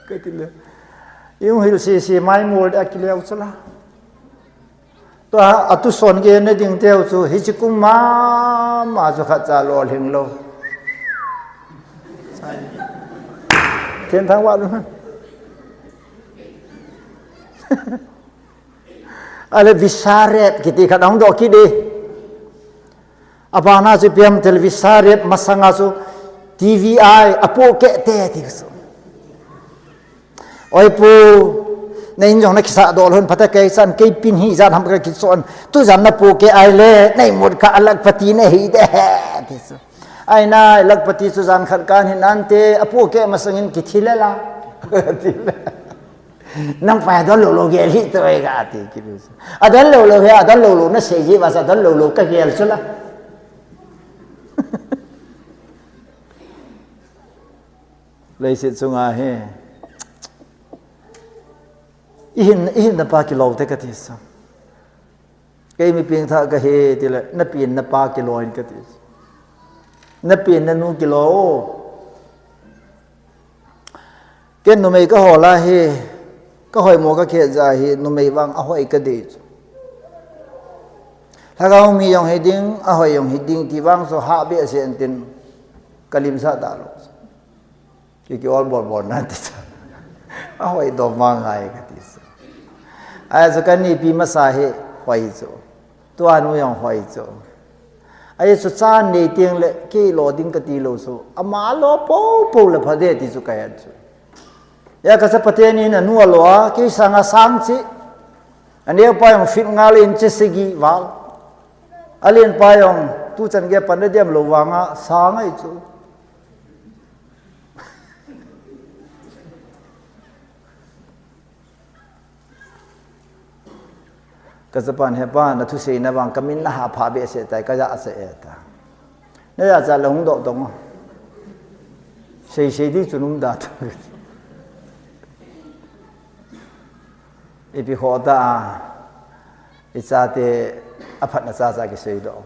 Ka ti le. Jong hil sese mai mol a kileu chu la. Tua a tu son gei na ding teu chu hiche kum mama chu khat cha lolhing lou. Chen thang wa lu. Ale visa ret kiti khat hung doh kit e. Abana chu ipi ham tile visa ret masanga chu T V I apohkeh te ti chu. Oi pu, na in jong na kisa doh lhon phat a kei chan kei pin hi jan ham ka kichon. Tu jan na pohkeh a ile, na imut kha a lakhpati na hi de. Ti chu. Ai na lakhpati chu jan khat kan hi nante, apohkeh masangin kithi le la. Ti le. Nang pa adon lou lou gel hi to e ga ti ki. Adon lou lou he, adon lou lou na sei ji ba sa adon lou lou ka gel chu la. Leiset chunga hi. Ihin, ihin na pa kilou te ka ti sa. Kei mi ping tha ka hi ti le, na pin na pa kilou in ka ti sa. Na pin na nu kilou. Ken numei ka hol a hi, ka hoi mo ka khe ja hi, numei vang a hoi ka dei chu. Lhagao mi jong hi ding, a hoi jong hi ding, ti vang chu ha be se an tin, ka lim sa ta lo. Ki ki ol bol bol na ti sa. A hoi do ma ngai ka ti sa. Ai chu ka ni pi ma sa hi, hoi chu. Tua nu jong hoi chu. Ahi chu chan nei teng le kei lo ding ka ti lo chu. Ama lo po po le pha de ti chu ka het chu. Ya ka chapa teni na nu a lo a, kei sanga sang chi. Aneo pa jong fit nga le in chi sigi val. Alen pa jong tu chan ge pan de diam lo vanga sang ai chu. Ka chapan he pa, na thusei na vang, ka min na ha pha be se tai, ka ja se e ta. Na ja cha le hung do dong. Sei sei di chu num da ta. Ipi ho ta, i cha te, a phat na cha cha ki sei do.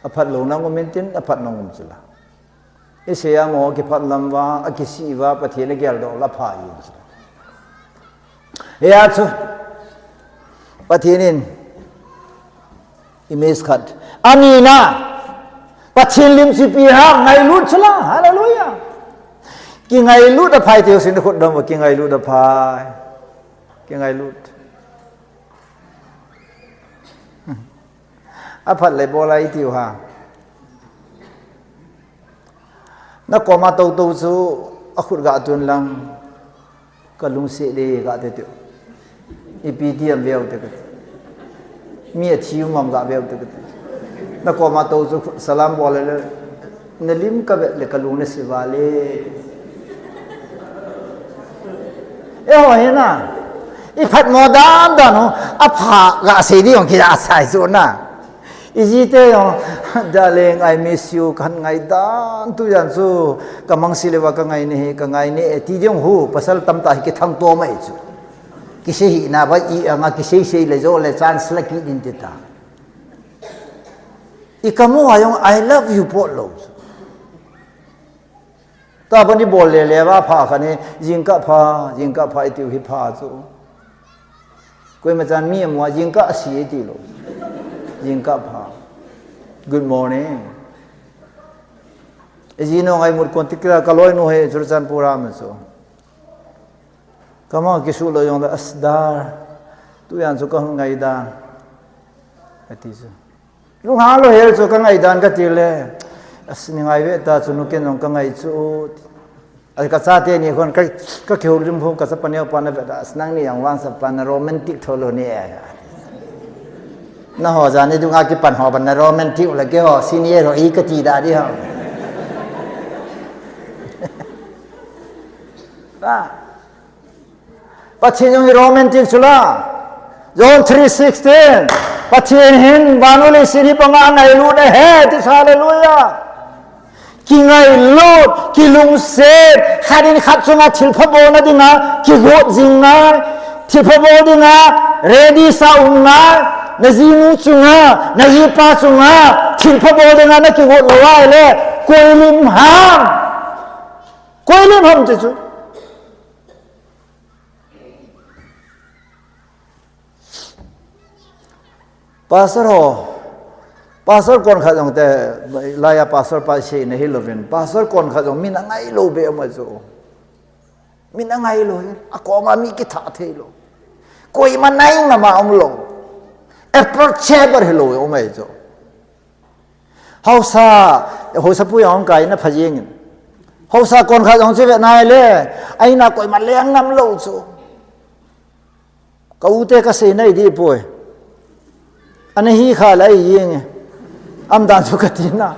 A phat lo na ngum in tin, a phat na ngum chu la. I sei a mo kiphat lam va, a kisi va, Pathen a gel doh la pha i. Hia chu, Pathen in, i mis khat. Ani na, Pathen lim si pi ha, ngailut chu la, hallelujah. Ki ngailut a phai teu sin khut dom, ki ngailut a phai. Ki ngailut. A phat le bol a i tiu ha. Na koma to to chu a khut ga tun lang ka lungsi le ga te tiu. I P T M veu te ka. Mi a thiu mam ga veu te ka. Na koma to chu salam bol le. Na lim ka vet le ka lung na si va le. E ho he na. I phat mo dan dan ho. A pha ga sei di ong ki da sai chu na. I ji te jong, "Darling, I miss you," kan ngai dan tu jan chu, ka mang si le va ka ngai ne he, ka ngai ne e, ti jong hu, pasal tam ta hi ki thang to mai chu. Ki sei hi na ba i anga ki sei sei le jo le chance la ki din ti ta. I ka mo a jong, "I love you," po lo chu. Ta ban i bol le le va pha kha ni, jingkah pha, jingkah pha i tiu hi pha chu. Koima chan mi a mo a jingkah a si i ti lo. Jingkah pha. Good morning. I ji no ngai mut kon ti kila ka loi no he Churachandpur a ma chu. Ka ma ki su lo jong da as dar. Tu jan chu ka ngai da. Ka ti chu. Lunghang lo hel chu ka ngai dan ka ti le, "As ni ngai ve ta chu nu ken jong ka ngai chu." Ai ka cha te ni khon ka, ka kihou lim khon ka chapa neo pa na ve ta, "As nang ni jong vang sa pa na romantic tho lo ni e." Na ho ja ni dunga ki pan ho ban na romantic la ke ho senior ho i ka ti da di ho. Ba. Pathen jong hi romantic chu la. John three sixteen. Pathen hin vannoi leiset hi banga ngailut ahi, ti sa, hallelujah. Ki ngailut, ki lungset, khat in khat chunga thilpha bolna dinga, ki got jing ngai, thilpha bol dinga, ready sa um ngai, na jinu chunga, na jipa chunga, thilpha bol dinga na ki got lo ahile, koi lim ham. Koi lim ham ti chu. Pastor ho, pastor kon khat jong te, laiya pastor pa sei na hi lovin, pastor kon khat jong min a ngai lo be ma chu. Mi na ngai lou hi, a koma mi kitha thei lou. Koima nai ngam a um lou. Approachable hi lou, um ai chu. Hausa, hausa pu jong kai na pha jing in. Hausa kon kha jong chu ve nai le, ai na koima leng ngam lou chu. Ka u te ka sei nai di poi. Ana hi kha lai yeng e. Am dan chu ka ti na.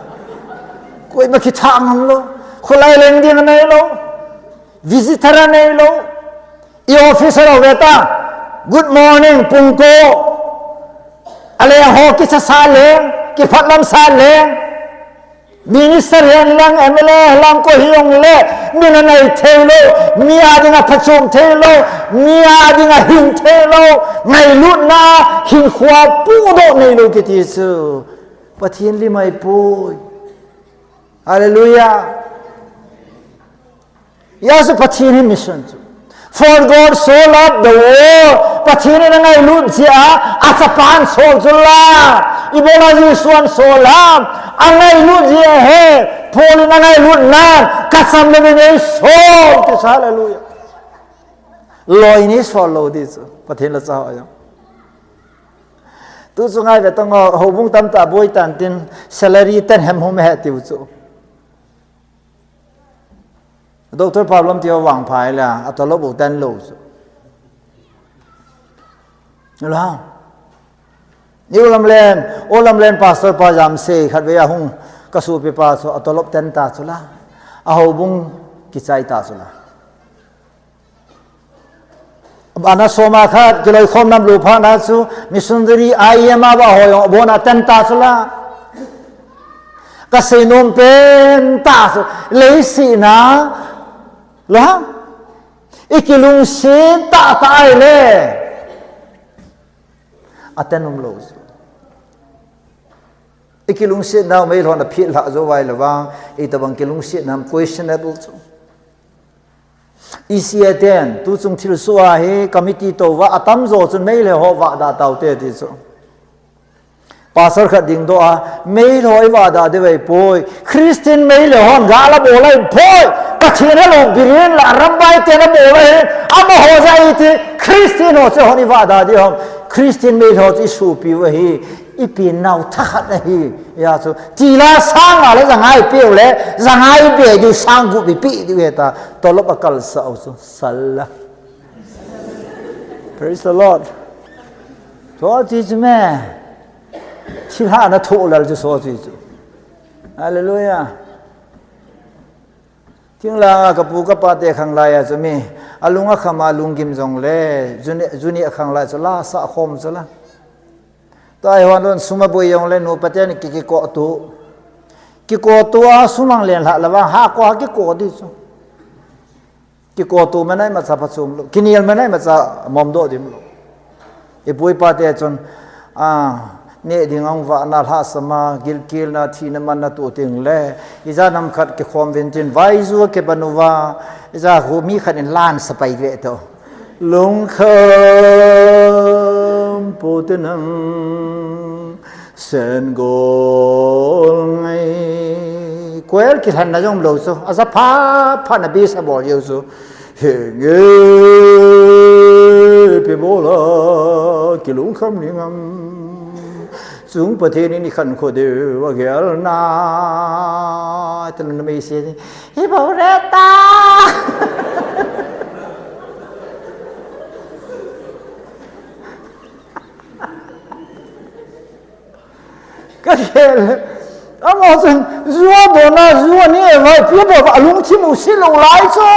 Koima kitha ngam lou. Khulai leng ding nai lou. Visitor nai lou. I office lo ve ta. Good morning, pungko. Ale ho kicha sa leng, kiphat lam sa leng. Minister hen lang, M L A hen lang, koi hi jong le, mi na nai thei lou, mi a dinga phachom thei lou, mi a dinga hing thei lou, ngailutna, hinkho pudoh nei lou kiti chu. Pathen lim ahi poi. Hallelujah. Hijeh a chu Pathen hi mission chu. For God so loved the world. Pathen in angailut jeh a, achapan asol chu la. Ibola Jesu asol a, angailut jeh a hi. Paul in angailut nan, kacham le vin eisol, ti chu, hallelujah. Loi nei sol lou ti chu. Pathen la cha ho jong. Tu chu ngai ve tang o, houbung tamtah boi tan tin, salary ten hem hum he tiu chu. Doctor Pablam ti ho vang phai la, a tolop u ten lou chu. Lo. New Lamlen, Old Lamlen pastor pa jam sei khat ve a hung ka supi pa chu a tolop ten ta chu la. A houbung kichai ta chu la. Ana soma khat, kiloi khom nam lu pha na chu, missionary I M a ba hoi, bona ten ta chu la. Ka sei nom pen ta chu, lei si na, la, i kilungset ta ta ai le. A ten um lou chu. I kilungset na, mei lhon a phit lha zo vai le vang, i tabang kilungset na, questionable chu. I C A ten, tu chung thil sua hi committee to va, a tam zo chun mei le ho va da tau te ti chu. Pastor khat ding do a, mei le ho i va da de vai poi. Christian mei le hon ga la bo lai poi. Pathen a lo birin la, rambai te na bo lai. Ama ho ja i ti, Christian ho che hon i va da di hom. Christian mei le ho chu i supi va hi. I pi nau thakhat ahi. Hijeh chu, ti la sang nga le, jangai pe u le, jangai be diu sang gup i pe diu he ta, tolop a kal sa u chu, sal la. Praise the Lord. Chu ti chu me. Thil ha na thu lal chu so ti chu. Hallelujah. Thinglang a ka pu ka pa te khang lai a chu mi, a lung a kham a lunggim jong le, juni, juni a khang lai chu la sa khom chu la. Tua hi hon lon sum a boi jong le nu pa ten ki, kiko tu. Kiko tu a sum ang len lha la vang ha ko ha kiko di chu. Kiko tu manai macha phachom lou. Kinel manai macha mom do dim lou. I pu i pa te chun, a, neh ding ang vahna lhasam a, gilkel na, thina manna tu ting le, ija nam khat kikhom vin tin, vaiju a kiban uva, ija hu mi khat in lan sapai ve to. Lungkham pu te nang, sen gol ngai. Koel kilhan na jong lou chu, aja pha, pha na bi sa bol jeu chu. Henge, ipi bol a kilungkham ning am. Chung Pathen in i khankho diu a gel na. Tun na mei se ni. Hi bol re ta. Ka khel. Amo chun, ju a dona, ju a ni e vai, pi bo va lungthim u si lo lai chu.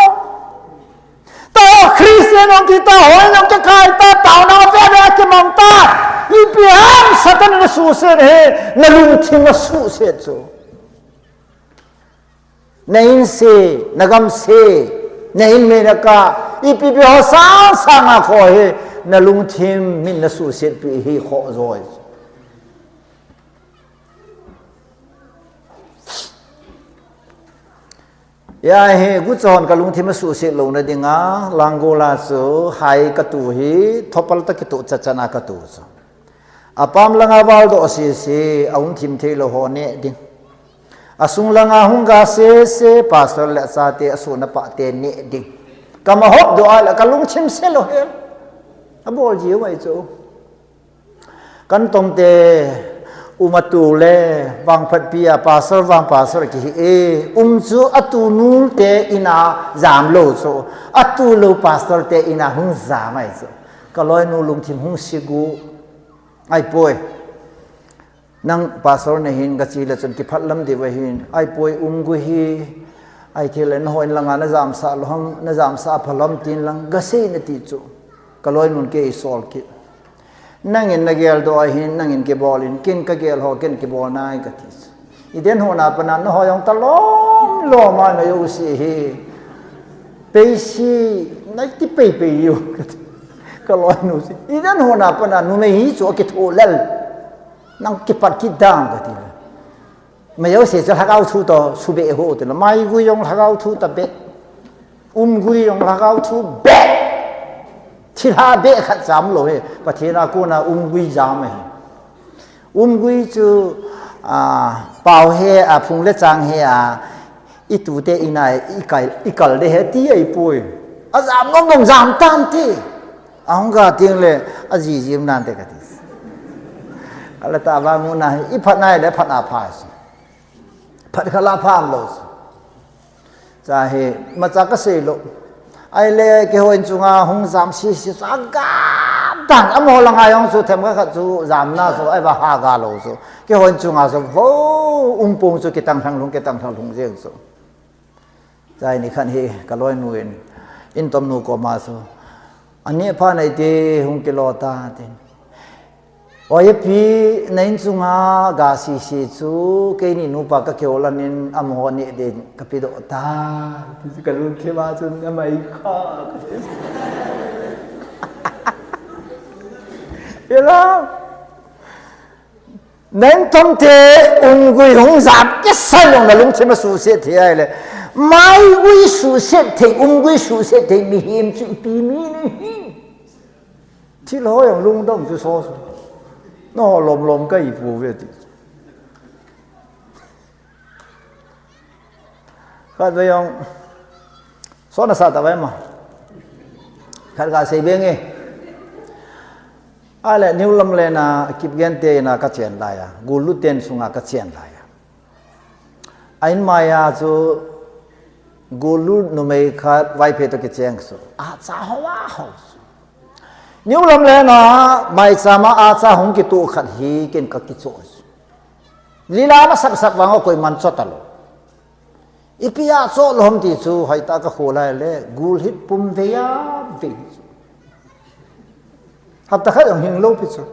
Ta Christian ong kita, hoi ong ka kai ta, ta na ve ve ki mang ta. Ipi ham Satan na su se he, na lungthim na su se chu. Na in se, na gam se, na in me na ka, ipi pi ho sang sang a kho he, na lungthim min na su se pi hi kho joi. Ya hi, gu chon ka lungthim a suhset louna dinga, Langol a chu hai ka tu hi, thopal ta kitu chachana ka tu chu. A pam langa val doh sese, a um thim thei lo ho neh ding. A sung langa hung ga sese, pastor le a chate, a suna pate neh ding. Kama hop doh a le, kalungthim se lou hel. Abol ji mai chu. Kan tongte, um a tu le, vangphatpi a, pastor vang pastor kihi e, um chu a tu nu te in a jam lou chu, a tu lou pastor te in a hung jam ahi chu. Ka loinu lungthim hung sigu, ahipoi. Nang pastor na hin ka chi le chun kiphat lam diu ahin, ahipoi um gui hi, ahithei le na hoi langa na jamsah lou ham, na jamsah pha lou ham tin lang ka sei na ti chu. Ka loinun kei sol kit. Nangin na gel doh ahin, nangin kibol in, ken ka gel ho, ken kibol nai ka ti chu. I den ho na pana, na hoi jong ta lom lom a na jouse hi. Pei si, na ti pei pei u ka ti. Ka loinu si. I den ho na pana, numei hi chu a kitho lel. Nang kipat kit dang ka ti le. Mai jouse chu lhagao thu toh, subeh ho ti le. Mai gui jong lhagao thu toh beh. Um gui jong lhagao thu beh. Thilha beh khat jam lou hi. Pathen a kona um gui jam ahi. Um gui chu, a, pao he a, phung le chang he a, i tute in a, i kal, i kal de he ti ahipoi. A jam nom nom jam tan ti. A hung ka ting le, a ji jim nan te ka ti. A la ta va mu na hi, i phat nai le phat a pha si. Phat kha la pha am lou si. Cha hi, ma cha ka sei lou. Ai le, keiho in chunga hung jam si si cha ga dan. Amaho langa jong chu them ka khat chu jam na chu, ai va ha ga lou chu. Keiho in chunga chu, vo, um pung chu kitang thang lhung, kitang thang lhung jeng chu. Chai ni khan hi ka loinu in, in tom nu koma chu, ani pha nei ti hung kilo ta tin. Oi pi, na in chunga ga si si chu, keini nupa ka keo lanin amaho ni din ka pi doh ta. Ka lungthim a chun amai kha. Ila. Neng thomte um gui hung jam kisai jong na lungthim a suhset thei ahile. Mai gui suhset thei, um gui suhset thei, mihem chu ipi mi nahi. Thil ho jong lungdong chu so so. Naho lom lom ka hi pouve ti. Khatvei jong, so nasa tave ma. Khat kasei beng e. Ahile, New Lamlen a, Kipgen te in a ka chen lai a, Gullu ten sunga ka chen lai a. A in mai a chu, Gullu numei khat Vaiphei toh kicheng su. Acha ho a ho su. New Lamlen a, maicham a acha hung kituh khat hi ken ka kichoh su. Lila ma sap sap vang a koiman cho talou. Ipi a cho lou ham ti chu, hoitah ka khol lai le, gul hit pum vei a vei. Hapta khat jong hing lou pi chu.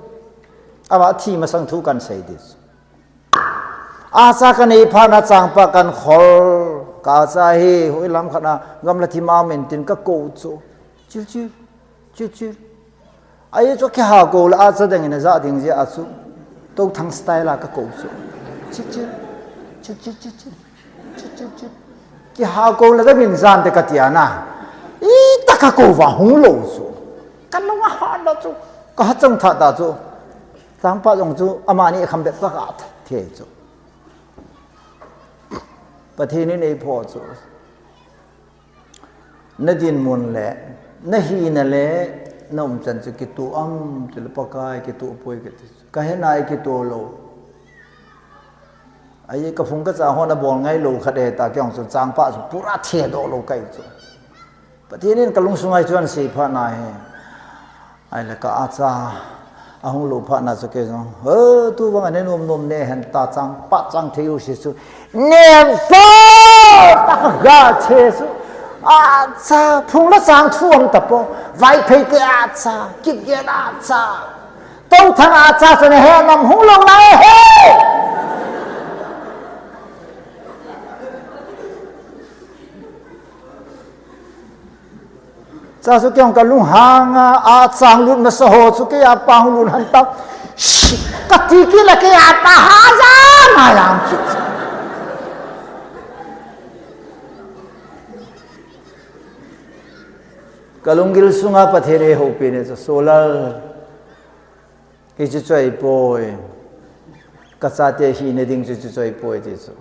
Ava thi masang thu kan sei di chu. Acha ka nei phat na changpa kan khol, ka acha hi, hoi lam khat na, gamla thim a um in tin ka kou chu. Chiu chiu. Chiu chiu. Ahi chu kiha kou le acha ding in aja ding jeh a chu. Touthang style a ka kou chu. Chiu chiu. Chiu chiu chiu chiu. Chiu chiu chiu. Kiha kou le dam in jan te ka ti a na. Itah ka kou va hung lou chu. Ka lung a ha lou chu. Ka ha chang tha ta chu. Changpa jong chu amani kham bep ka ka the chu. Pathen in ei pho chu. Na dinmun le, na hina le, na umchan chu kituh am, chu le Pakai kituh poi kiti. Ka hina ei kituh lou. Ahi ka phung ka cha hon abol ngai lou khat e ta kei jong chu changpa chu pura thedoh lou ka hi chu. Pathen in ka lungsung a hi chu ahin sei phat na hi. Ahile ka acha, ahung lou phat na chu kei jong, "He, tu vang a ne nom nom ne hen ta changpa chang thei u si chu. Ne vo! Ta ka ga che chu. Acha, phung le chang thu um ta po. Vaiphei te acha, Kipgen acha. Touthang acha chu ne he nam hung lou na he." Cha chu kei jong ka lunghang a, achang lut masa ho chu kei a pa hung lut han ta. Shi, ka ti kit le kei a pa ha ja ma jam kit. Ka lunggil sunga Pathen ei houpi ne chu, Solal. Hichu chu ahipoi. Ka chate hina ding chu, chu chu ahipoi ti chu.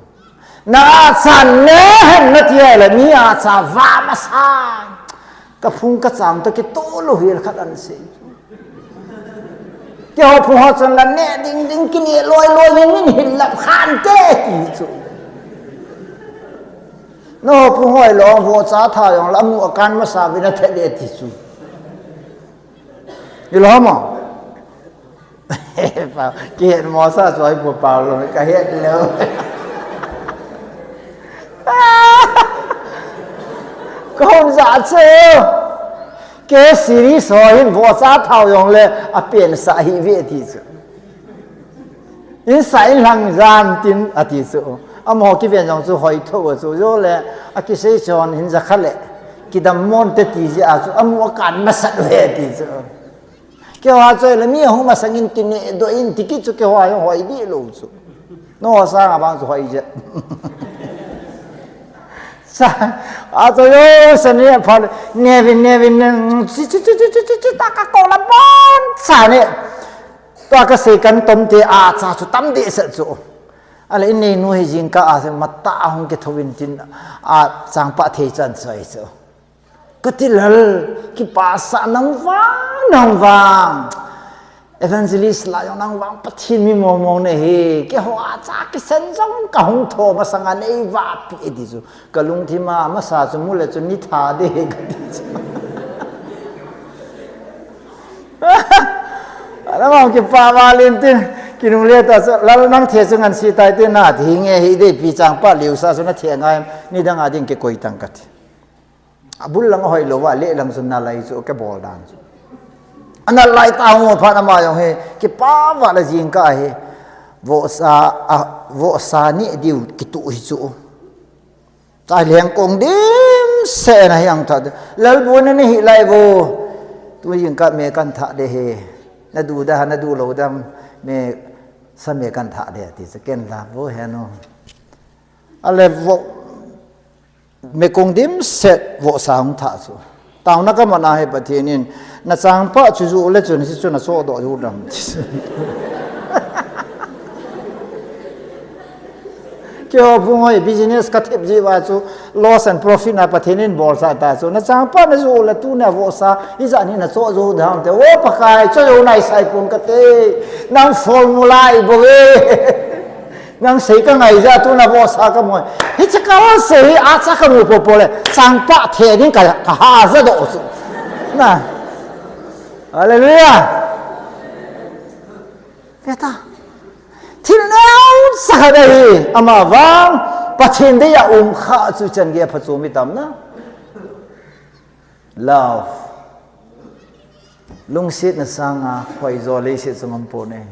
Na acha ne hen na ti ahile mi acha va masa. Ka phung ka chang toh kitoh lou hel khat ahin sei. Keiho phung ho chun la neh ding ding kineh loi loi min min hin lap khan te ti chu. Nangho phung hoi lou vohcha thao jong la amu akan masa uvin athe de ti chu. Hilou ham? Kihet mo sa choi pu pau lou, ka het lou. Ka hung ja chu. Kei series ho hin vohcha thao jong le apensa hi ve ti chu. Insa inlang jan tin ati chu. Amaho kiven jong chu hoi tho chu jo le akisei chon hin ja kha le. Kidam mon te ti jeh a chu amu akan masat ve ti chu. Keiho choi le mi ahung masang in kineh doh in ti kit chu keiho jong hoi dih lou chu. Nangho sang a vang chu hoi je. Sa, a choi jo sa ne pha le, nevin, nevin, ne, chi, chi, ta ka ko la bon sa ne. Tua ka sei kan tom te a cha chu tam deh sah chu. Ale in neinu hi jingkah a se matah a hung kitho in tin a changpah thei chan choi chu. Ka ti lal, kipah sah nang vang, nang vang. Evangelist lah jong nang vang Pathen mi mong mong nahi. Keiho a cha kisen jong ka hung tho masang a nei vahpi ti chu. Ka lungthim a masa chu mu le chu ni tha de ka ti chu. Ana mong kipah val in tin, kinungle ta chu, lal nang the chu ngan si tai te na, ti nge hi de pi changpah liu sa chu na the ngai, nidang a ding kikoi tang ka ti. Abul lang hoi lou va, le lang chu nalai chu, ka bol dan chu. Ana lai ta hung phat ama jong hi, kipah val a jingkah hi, vohsa, a, vohsa neh diu kitu hi chu. Chai leng kong dimset na hiang tha. Lalbu na ni hi lai bu. Tu jingkah me kan tha de he. Na du da, na du lou dam. Me sa me kan tha de ti sa ken la bu he no. Ale vo me kong dimset vohsa hung tha chu. Taona ka man a hi Pathen in, na changpah chu ju le chun, hichu na choh doh ju dam. Keiho phung hoi business ka thep ji va chu, loss and profit na Pathen in bol sa ta chu, na changpah na ju le tu na vohsa, ijat ni na choh ju dam te, o Pakai, choh ju nai sai pung ka te, nang formula i bo ve. Nang sei ka ngai ja tu na vohsa ka moi. Hiche ka sei hi a cha ka mu popo le. Changpah the ding ka, ka ha ja doh chu. Na. Hallelujah. Ve ta. Thil neo sa khat ahi. Ama vang. Pathen dei a um kha chu chan gei a pha chu mi tam na. Love. Lungsetna sanga hoijo leiset chunga um pon e.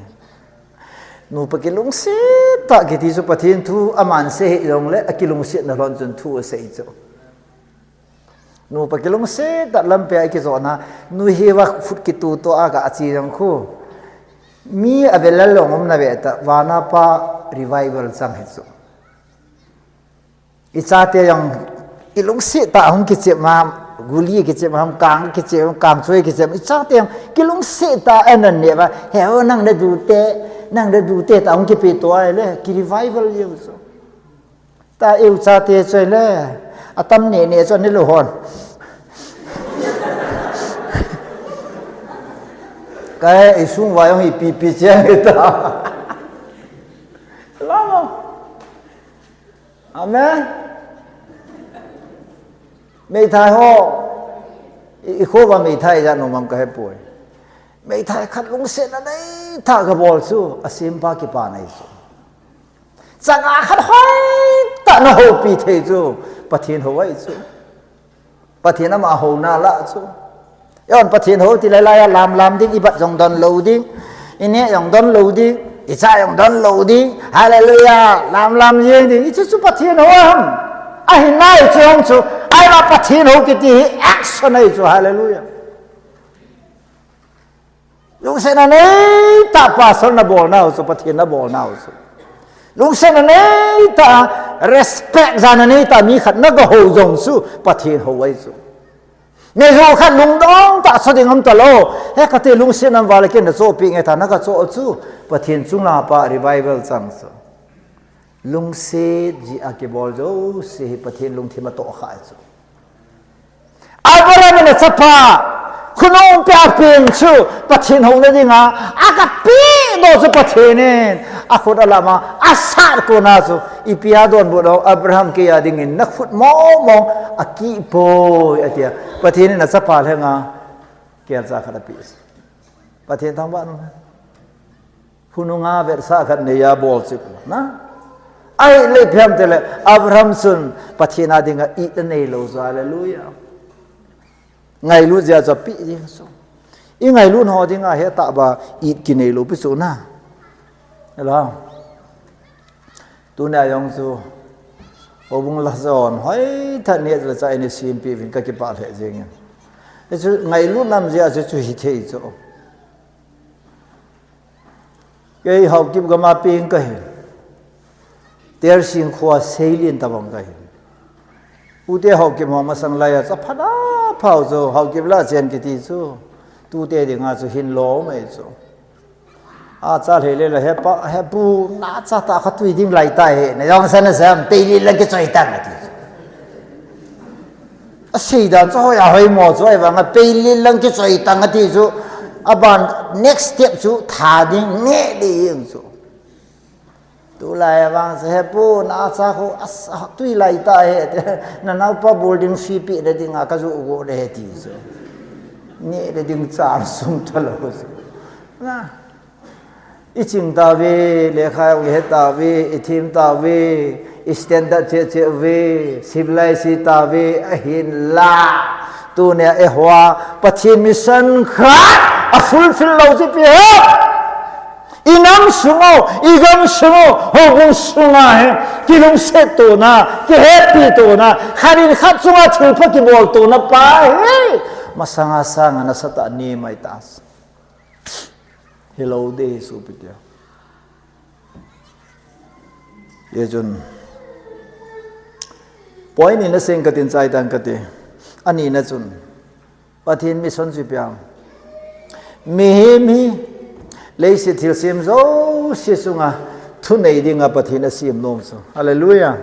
Nupa kilungset tah kiti chu Pathen thu aman sei hih jongle akilungsetna lhon chun thu asei chu. Nupa kilungset tah lampi a ikijotna, nu hiva phut kitu to a ka achi jong khu. Mi avelal jong umna ve ta, vana pa revival chang hi chu. I chate jong, i lungset tah hung kichep ma, guli kichep ma, kang kichep, kang choi kichep, i chate jong, kilungset tah anan neh va, he o nang na du te, nang na du te tah hung kipe to ai le, ki revival jeng chu. Ta eu chate choi le, atam neh neh chu ni lou hon. Ka e, i sung va jong hi pipi chiang hi ta. Lama. Amen. Meithai ho. I, i kho va meithai ja nom am ka he poi. Meithai khat lungsetna nei tah ka bol chu, asempa kipa nei chu. Changa khat hoi tah na houpi thei chu, Pathen hou ahi chu. Pathen ama houna lah chu. Eihon Pathen hou ti lai lai a lam lam ding, i bat jong don lou ding. I neh jong don lou ding. I chah jong don lou ding. Hallelujah. Lam lam jeng ding. I chu chu Pathen hou ham. Ahi nai chu hung chu. Ahi la Pathen hou kiti hi action ahi chu. Hallelujah. Lungsetna nei tah pastor na bol nau chu, Pathen na bol nau chu. Lungsetna nei tah, respect jana nei tah mi khat na ga hou jong chu, Pathen hou ahi chu. Neiho khat lungdong tah sa ding um ta lou. He kate lungsetna vale ken na chohpi nge ta na ga choh chu, Pathen chunglapa revival chang chu. Lungset jeh a kibol jouse hi Pathen lungthim atoh kha chu. Abraham in Chapa, khonung pia pen chu, Pathen houna dinga, a ka pi do chu Pathen in, a khut a lama, a sat kona chu, i pia don bu do, Abraham kei a dingin, na khut mong mong, a ki poi, a tia. Pathen in a chapa lenga, kial cha khat a pi. Pathen thangvah nu. Khonunga vetsah khat neiya bol chik na. Ahileh ipi ham tile Abraham chun Pathen a dinga it anei lou chu, hallelujah. Ngailut jeh a chu api ding chu. I ngailut ho dinga hetah ba it kinei lou pi chu na. Hello. Tunia jong chu houbung la jon hoi tha neh le chah in i simpi uvin ka kipah lheh jeng in. Hichu ngailut nam jeh a chu chu hithei chu. Kei Haokip gam a peng kahi. Tersing khoa seilin tabang kahi. Ute Haokip ho masang laiya chu aphat a phau chu Haokip la chen kiti chu. Tute dinga chu hin lom ei chu. A cha lheh le la hepa, hepu, na cha ta kha tui ding lai ta he. Na jong san na sam, peilin lang kichoi tang ati chu. A seidan chu hoi a hoi mo chu, ahivanga peilin lang kichoi tang ati chu. Aban next step chu tha ding nge ding chu. Tulai avang chu hepu, na cha khu, a, tui lai ta he. Na naopa boarding fee pe na dinga ka ju go de he ti chu. Nge de ding chance um tha lou chu. Na. I ching tauve, lekha i he tauve, i thim tauve, i standard che che uve, civilized tauve, ahinla. Tunia eiho a, Pathen mission khat, a fulfill lou chu ipi ham. I nam sung u, i gam sung u, houbung sunga hi, kilungset tona, kihepi tona, khat in khat chunga thilpha kibol tona pa hi. Masanga sanga nasatah a nei mai ta. Hello de supi tia. Hijeh chun. Point ni na seng katin chai tang kati. Ani na chun. Pathen mission chu ipi ham. Mihem hi. Leiset thilsem jouse chunga. Thunei dinga Pathen asem nom chu. Hallelujah.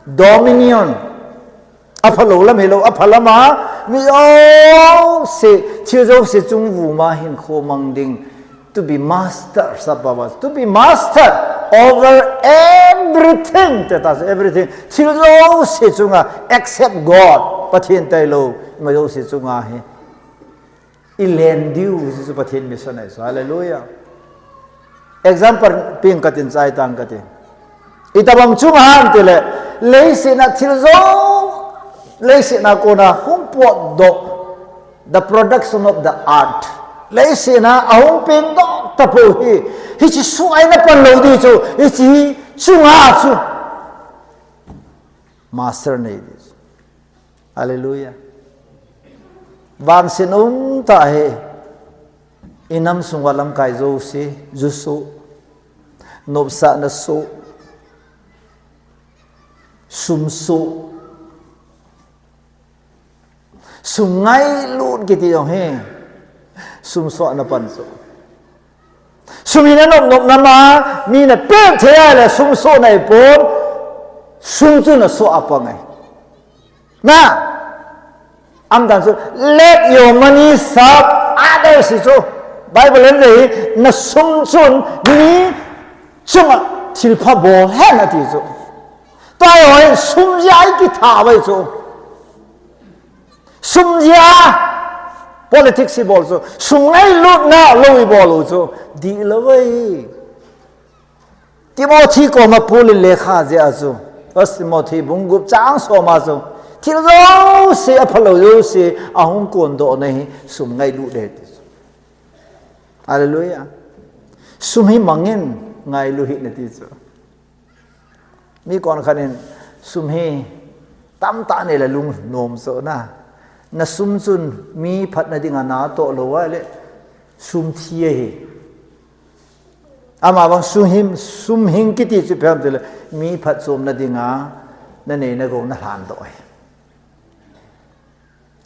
Dominion. Aphalou lam hilou, apha lama, mi jouse, thil jouse chung vuma hinkho mang ding, to be master, sapa va, to be master over everything, te ta, everything, thil jouse chunga, except God, Pathen tailou, ima jouse chunga hi. I len diu, Jesu Pathen mission ahi chu. Hallelujah. Example ping katin chai tang kati. Itobang chunga ham tile, leiset a thil jouse, leiset a kona hung potdoh, the production of the earth. Leiset a ahung pengdoh tapou hi, hiche sunga i na pan lou di chu, hiche chunga chu. Master nei di chu. Hallelujah. Vangset umtah hi. I nam sunga lamkai jouse, ju soh. Nopsahna soh. Sum soh. Sum ngailut kiti jong hi. Sum soh na pan chu. Sum hi na nop nop nama, mi na peh thei a le sum soh na ipon, sum chu na soh a pang e. Na, am dan chu, let your money serve others chu. Bible in hi, na sum chun mi chunga thilpha bol hen ati chu. Tua hi sum jeh a i kitha vai chu. Sum jeh a politics i bol chu, sum ngailutna lou i bol u chu, dihlou ahi. Timothy koma Paul in lekha jeh a chu, First Timothy bung gup chang som a chu, thil jouse, aphalou jouse, ahung kondoh na hi, sum ngailut ding ti chu. Hallelujah. Sum hi mangin ngailu hih in ati chu. Mi konkhat in sum hi tamtah nei le lungnom chu na. Na sum chun mi phatna dinga natoh lou ahile sum thi ahi. Amavang sum hing, sum hing kiti chu ipi ham tile mi phatchomna dinga na nei na gou na lhandoh ahi.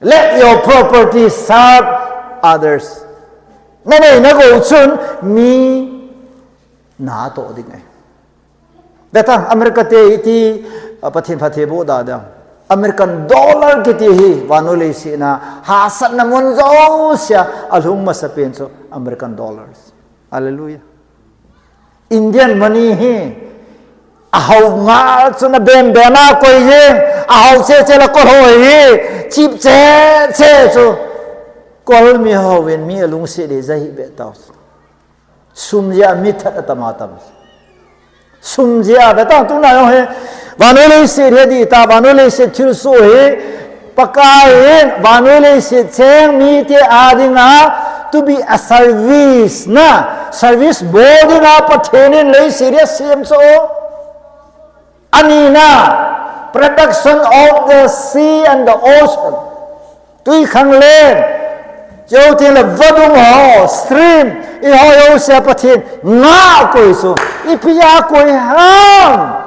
Let your property serve others. Na nei na gou chun mi natoh ding ahi. Beta America te iti, ah, Pathen phatthei boh da ding. American dollar kiti hi vannoi leiset a hahsatna mun jousea alhung masapen chu American dollars. Hallelujah. Indian money hi ahao ngal chu na bem bem a koi jing, ahao che che la kol ho hi chip che che chu kol mi ho vin mi alungset ding jeh hi be tao. Sum jeh a mi that atam atam. Sum jeh a be tao tuna jong hi vannoi leiset hi dih ta, vannoi leiset thilsoh hi Pakai in vannoi leiset cheng mite a dinga to be a service na, service bol dinga Pathen in leiset hi asem chu. Anina, production of the sea and the ocean. Tui khanglen. Chuteng le vadung ho, stream, eiho jousea Pathen in akoi chu. Ipi a akoi ham?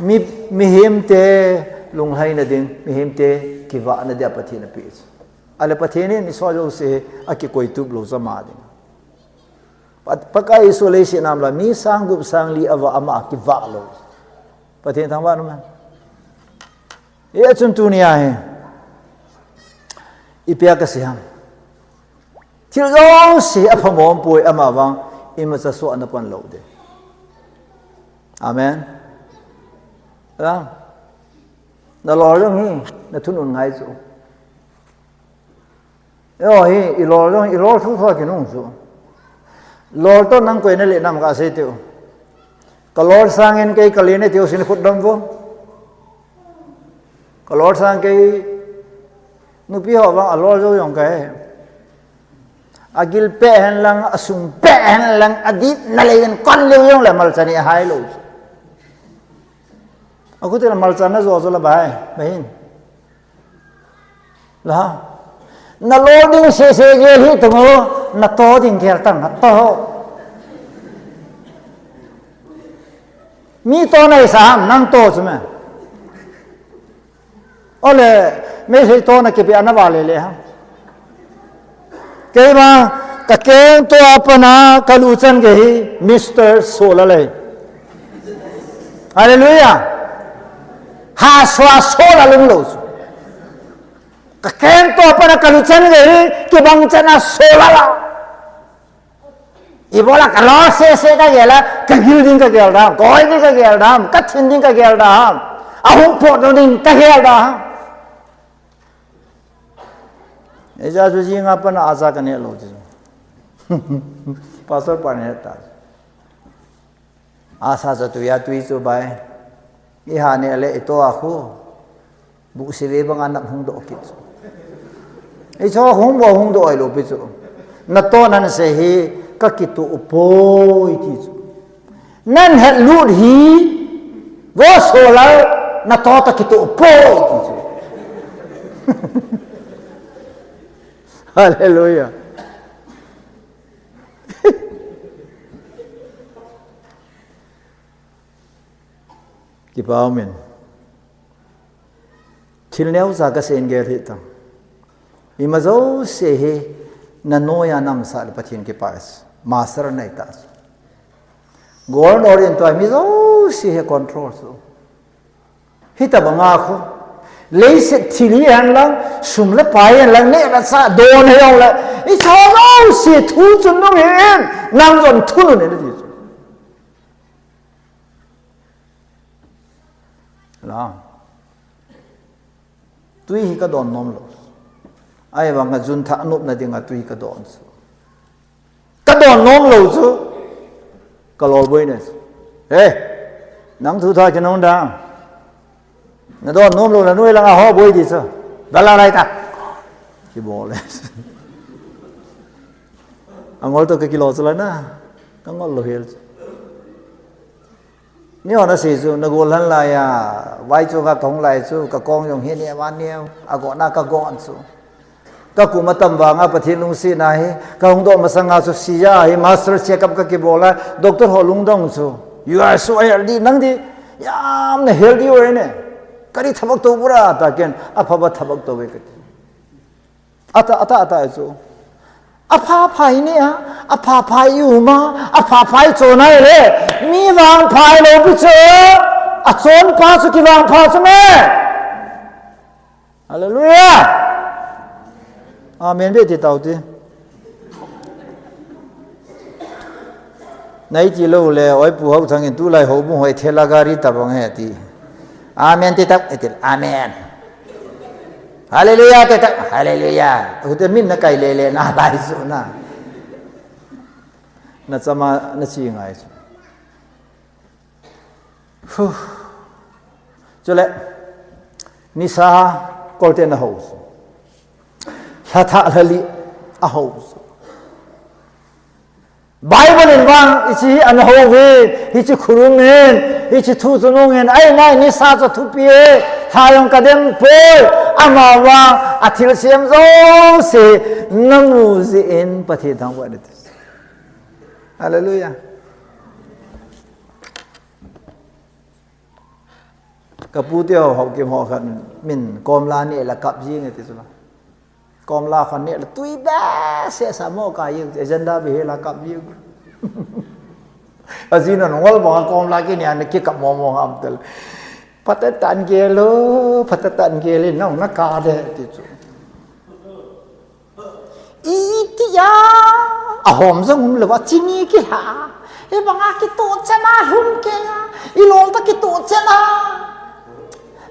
Mi, mihemte lunglhaina ding, mihemte kivahna dia Pathen in apeh chu. Ahile Pathen in eiho jouse akikoitup lou chu ama ding. Pa-, Pakai Jesu leiset a um lai, mi sang gup sang li avah ama kivah lou. Pathen thangvah in um hen. Hichun tunia hi ipi a kasei ham? Thil jouse apha mong poi, ama vang imacha soh ana pan lou ding. Amen. Amen. Nalol jong hi nathunun ngai chu. Eiho hi, ilol jong, ilol thuthu a kinung chu. Lol toh nang koi nale nam kasei teu. Kalol sangin kei kalen e tiu sin khut dom vo. Kalol sang kei nupi ho vang alol jou jong kahe. Agil peh hen lang, asung peh hen lang, adih nalei in kon leu jong le malcha ni ahai lou. Akhuti la malcha najo jo la bai, bahin. La. Nalol ding sese gel hi tamo, nato ding gel tang, nato. Mi to naisa ham, nang to chu me. Ole, Meitei to nakipe ana vale le ham. Keima, kakeng to a pat a kaluchan gei hi, Mister Solalai. Hallelujah. Hahsa Solal lung lou chu. Kakeng to a pat a kaluchan gei hi, kibang chan a Solal a. Ibola kalol sese kagel a, kagil ding kagel da ham, koi ding kagel da ham, kathin ding kagel da ham, ahung pot ding kagel da ham. Eija chu jing a pat a aja kaneh lou chu. Pastor pa neh ta. Asa chu tui a tui chu bai. Iha neh le ito a khu. Buhsi ve banga nap hung doh kit chu. Eiho hung bo hung doh lou pi chu. Nato nan se hi kakitoh poi ti chu. Nan het lut hi, vo Solal, nato toh kitoh poi ti chu. Hallelujah. Kipa umin. Thil neocha kasei in gel hih tang. Ima jouse hi nanoiya namsah le Pathen kipah e. Master nei tah. Governor in tua mi jouse hi control chu. Hitobanga khu. Leiset thil hihen lang, sum le pai hihen lang, neh le chah don hijongle. Icha jouse thu chun nung hih in, nang jong thunun in ati chu. La. Tui hi kadon nom lou. Ahivanga jun thah nopna dinga tui kadon chu. Kadon nom lou chu. Kalol boi ne chu. He. Nang thu thah kinong da. Nadon nom lou la noi langa ho boi di chu. Dala lai ta. Kibol le. Angol toh kakilo chu la na. Kangol lou hel chu. Miho nasei chu, nagol lhan laiya, vai chu ka kahung lai chu, kakong jong hi neo, va neo, agon a kagon chu. Kakum atam vanga Pathen lungsetna hi, kahung doh masanga chu, sija hi, master checkup kakibol a, doctor ho lungdong chu. You are so healthy, nang di, yamna healthy oi ne. Kari thabak to bura, ta ken, aphaba thabak to ve kati. Ata, ata, ata chu. Apha phai ni a, apha phai i um a, apha phai chon a le, mi vangpha lou pi chu, achonpa chu kivangpha chu me. Hallelujah. Amen be ti tau ti. Nei ti lou le, oi pu hau thangin tulai hou bu hoi thela gari ta bang he ti. Amen ti tak, e ti, amen. Hallelujah ti tak, hallelujah. Hute min na kai le le na lai su na. Na chama, na chi ngai su. Huh. Chule, nisa kolte na hou su. Lhatha lhali a hou su. Bible in vang, hichi hi ana hou ve, hichi khurung in, hichi thu chunung in, ai nai nisa chu thupi e, lha jong ka dem poi, ama vang, a thilsem jouse, na mu jeh in, Pathen thangvah in ati. Hallelujah. Ka pu te ho, Haokip ho khat min komla neh la kap jing e ti chu la. Komla khat neh la tui behseh sa mo ka jing, agenda be he la kap jing. Ajinu ngol banga komla kineh a na kikap mo mo ham tel. Phatah tah in gel o, phatah tah in gel in, nang na kap de ti chu. Itia, ahom jong um louva, chini kilha. Hibanga kitoh chan a, lhum kei a, ilol toh kitoh chan a.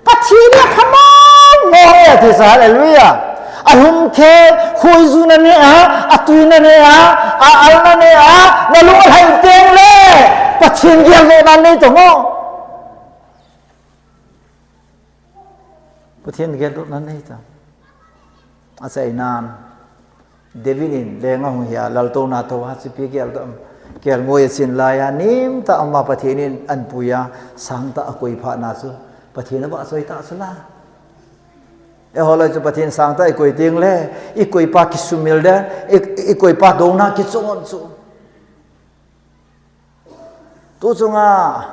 Pathen hi apha mong mong e, ati sa, hallelujah. Alhum kei, khoiju na neh a, atui na neh a, a-al na neh a, na lung alhai teng le, Pathen geldohna nei tong o. Pathen geldohna nei ta. Achainan, David in leng ahung hi a, laltouna tou a, chipi geldoh, kelngoi a chin lai a, nim tah a ama Pathen in an pui a, sangtah a koi phat na chu, Pathen avahchoi ta chu la. Eiho lai chu Pathen sangtah i koi teng le, i koi pa kisumil de, i, i koi pa douna kichon chu. Tu chunga,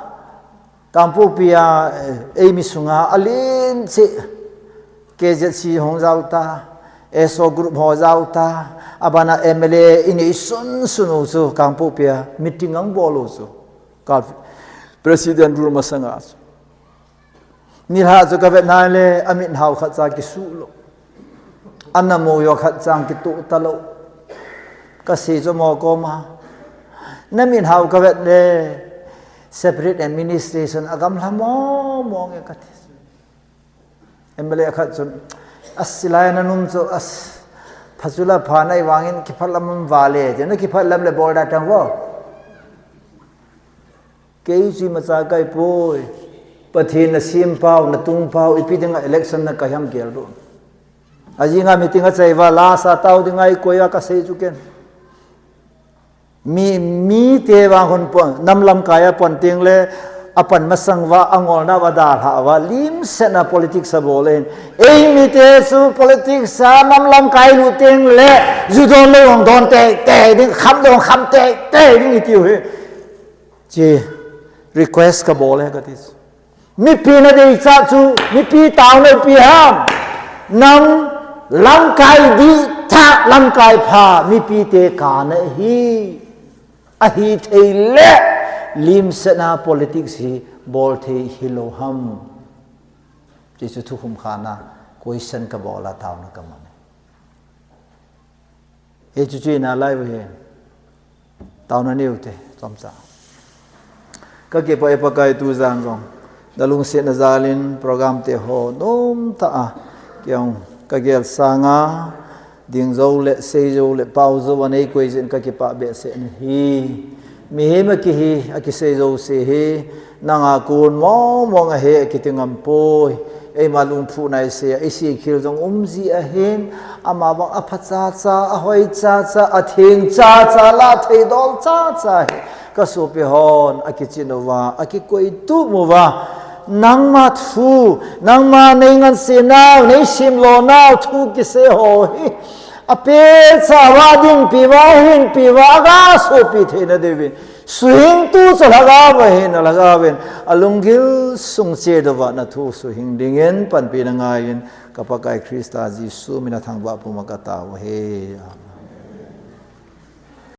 Kangpokpi a, eh, eimi sunga, alen cheh, K Z C hung jao ta, S O group ho jao ta, abana M L A i nei sun sun u chu, Kangpokpi a, meeting ahung bol u chu, ka President room masanga chu. Nilhah chu ka vet nai le, amit hao khat cha kisuh lou. Ana mo jo khat cha kitoh ta lou. Ka sei chu mo koma. Na mit hao ka vet le, separate administration a gamla mo mo nge ka ti. M L A khat chun, a silai na num chu, a s-, pha chu la pha nai vangin kiphat lam um vale, ti na kiphat lam le bol da tang vo. Kei chu imacha kai poi. Pathen na sem pau, na tung pau, ipi dinga election na kai ham gel ru. Ajinga meeting a chai va, lasa tao dinga i koi a ka sei chu ken. Mi, mite vang hon pon, nam lamkai a pon teng le, a pan masang va, a ngolna va dalha va, limsetna politics a bol in. Ei mite chu politics a nam lamkai lut teng le, ju don lou hong don tei tei ding, kham lou hong kham tei tei ding i tiu hi. Chi request ka bol e ka ti chu. Mipi na dei cha chu, mipi taona ipi ham. Nam lamkai dih tha lamkai pha, mipite kana hi. Ahi thei le, limsetna politics hi bol thei hi lou ham. Ti chu thukhum khana, question ka bol a taona ka man. Hichu chu ina lai u hi. Taona neu te, chomcha. Ka kipah e Pakai tu jan jong. Na lungsetna jal in program te ho nom tah a. Kei jong ka gel sanga. Ding jou le, sei jou le, pao jou a nei koi jeh in ka kipah behseh na hi. Mihem a kihi, a kisei jouse hi, nanga kon mong mong ahi a kiti ngam poi. Eima lungphuhna i sei a, i sei khel jong um ji ahin, ama vang a pha cha cha, a hoi cha cha, a theng cha cha, la thei dol cha cha hi. Ka sopi hon, a kichin uva, a kikoi tup uva. Nangma thu, nangma nei ngansenau, nei simlonau, thu kisei ho hi. A pe cha va dingpi va, hinpi va, a ga sopi theina diuvin. Suhing tu cha lhagao va hin, a lhagao vin. A lunggil sung cheh uva na thu suhing dingin, panpina ngaiyin, ka Pakai Christa Jesu mina thangvah puma ka tao hi. Amen.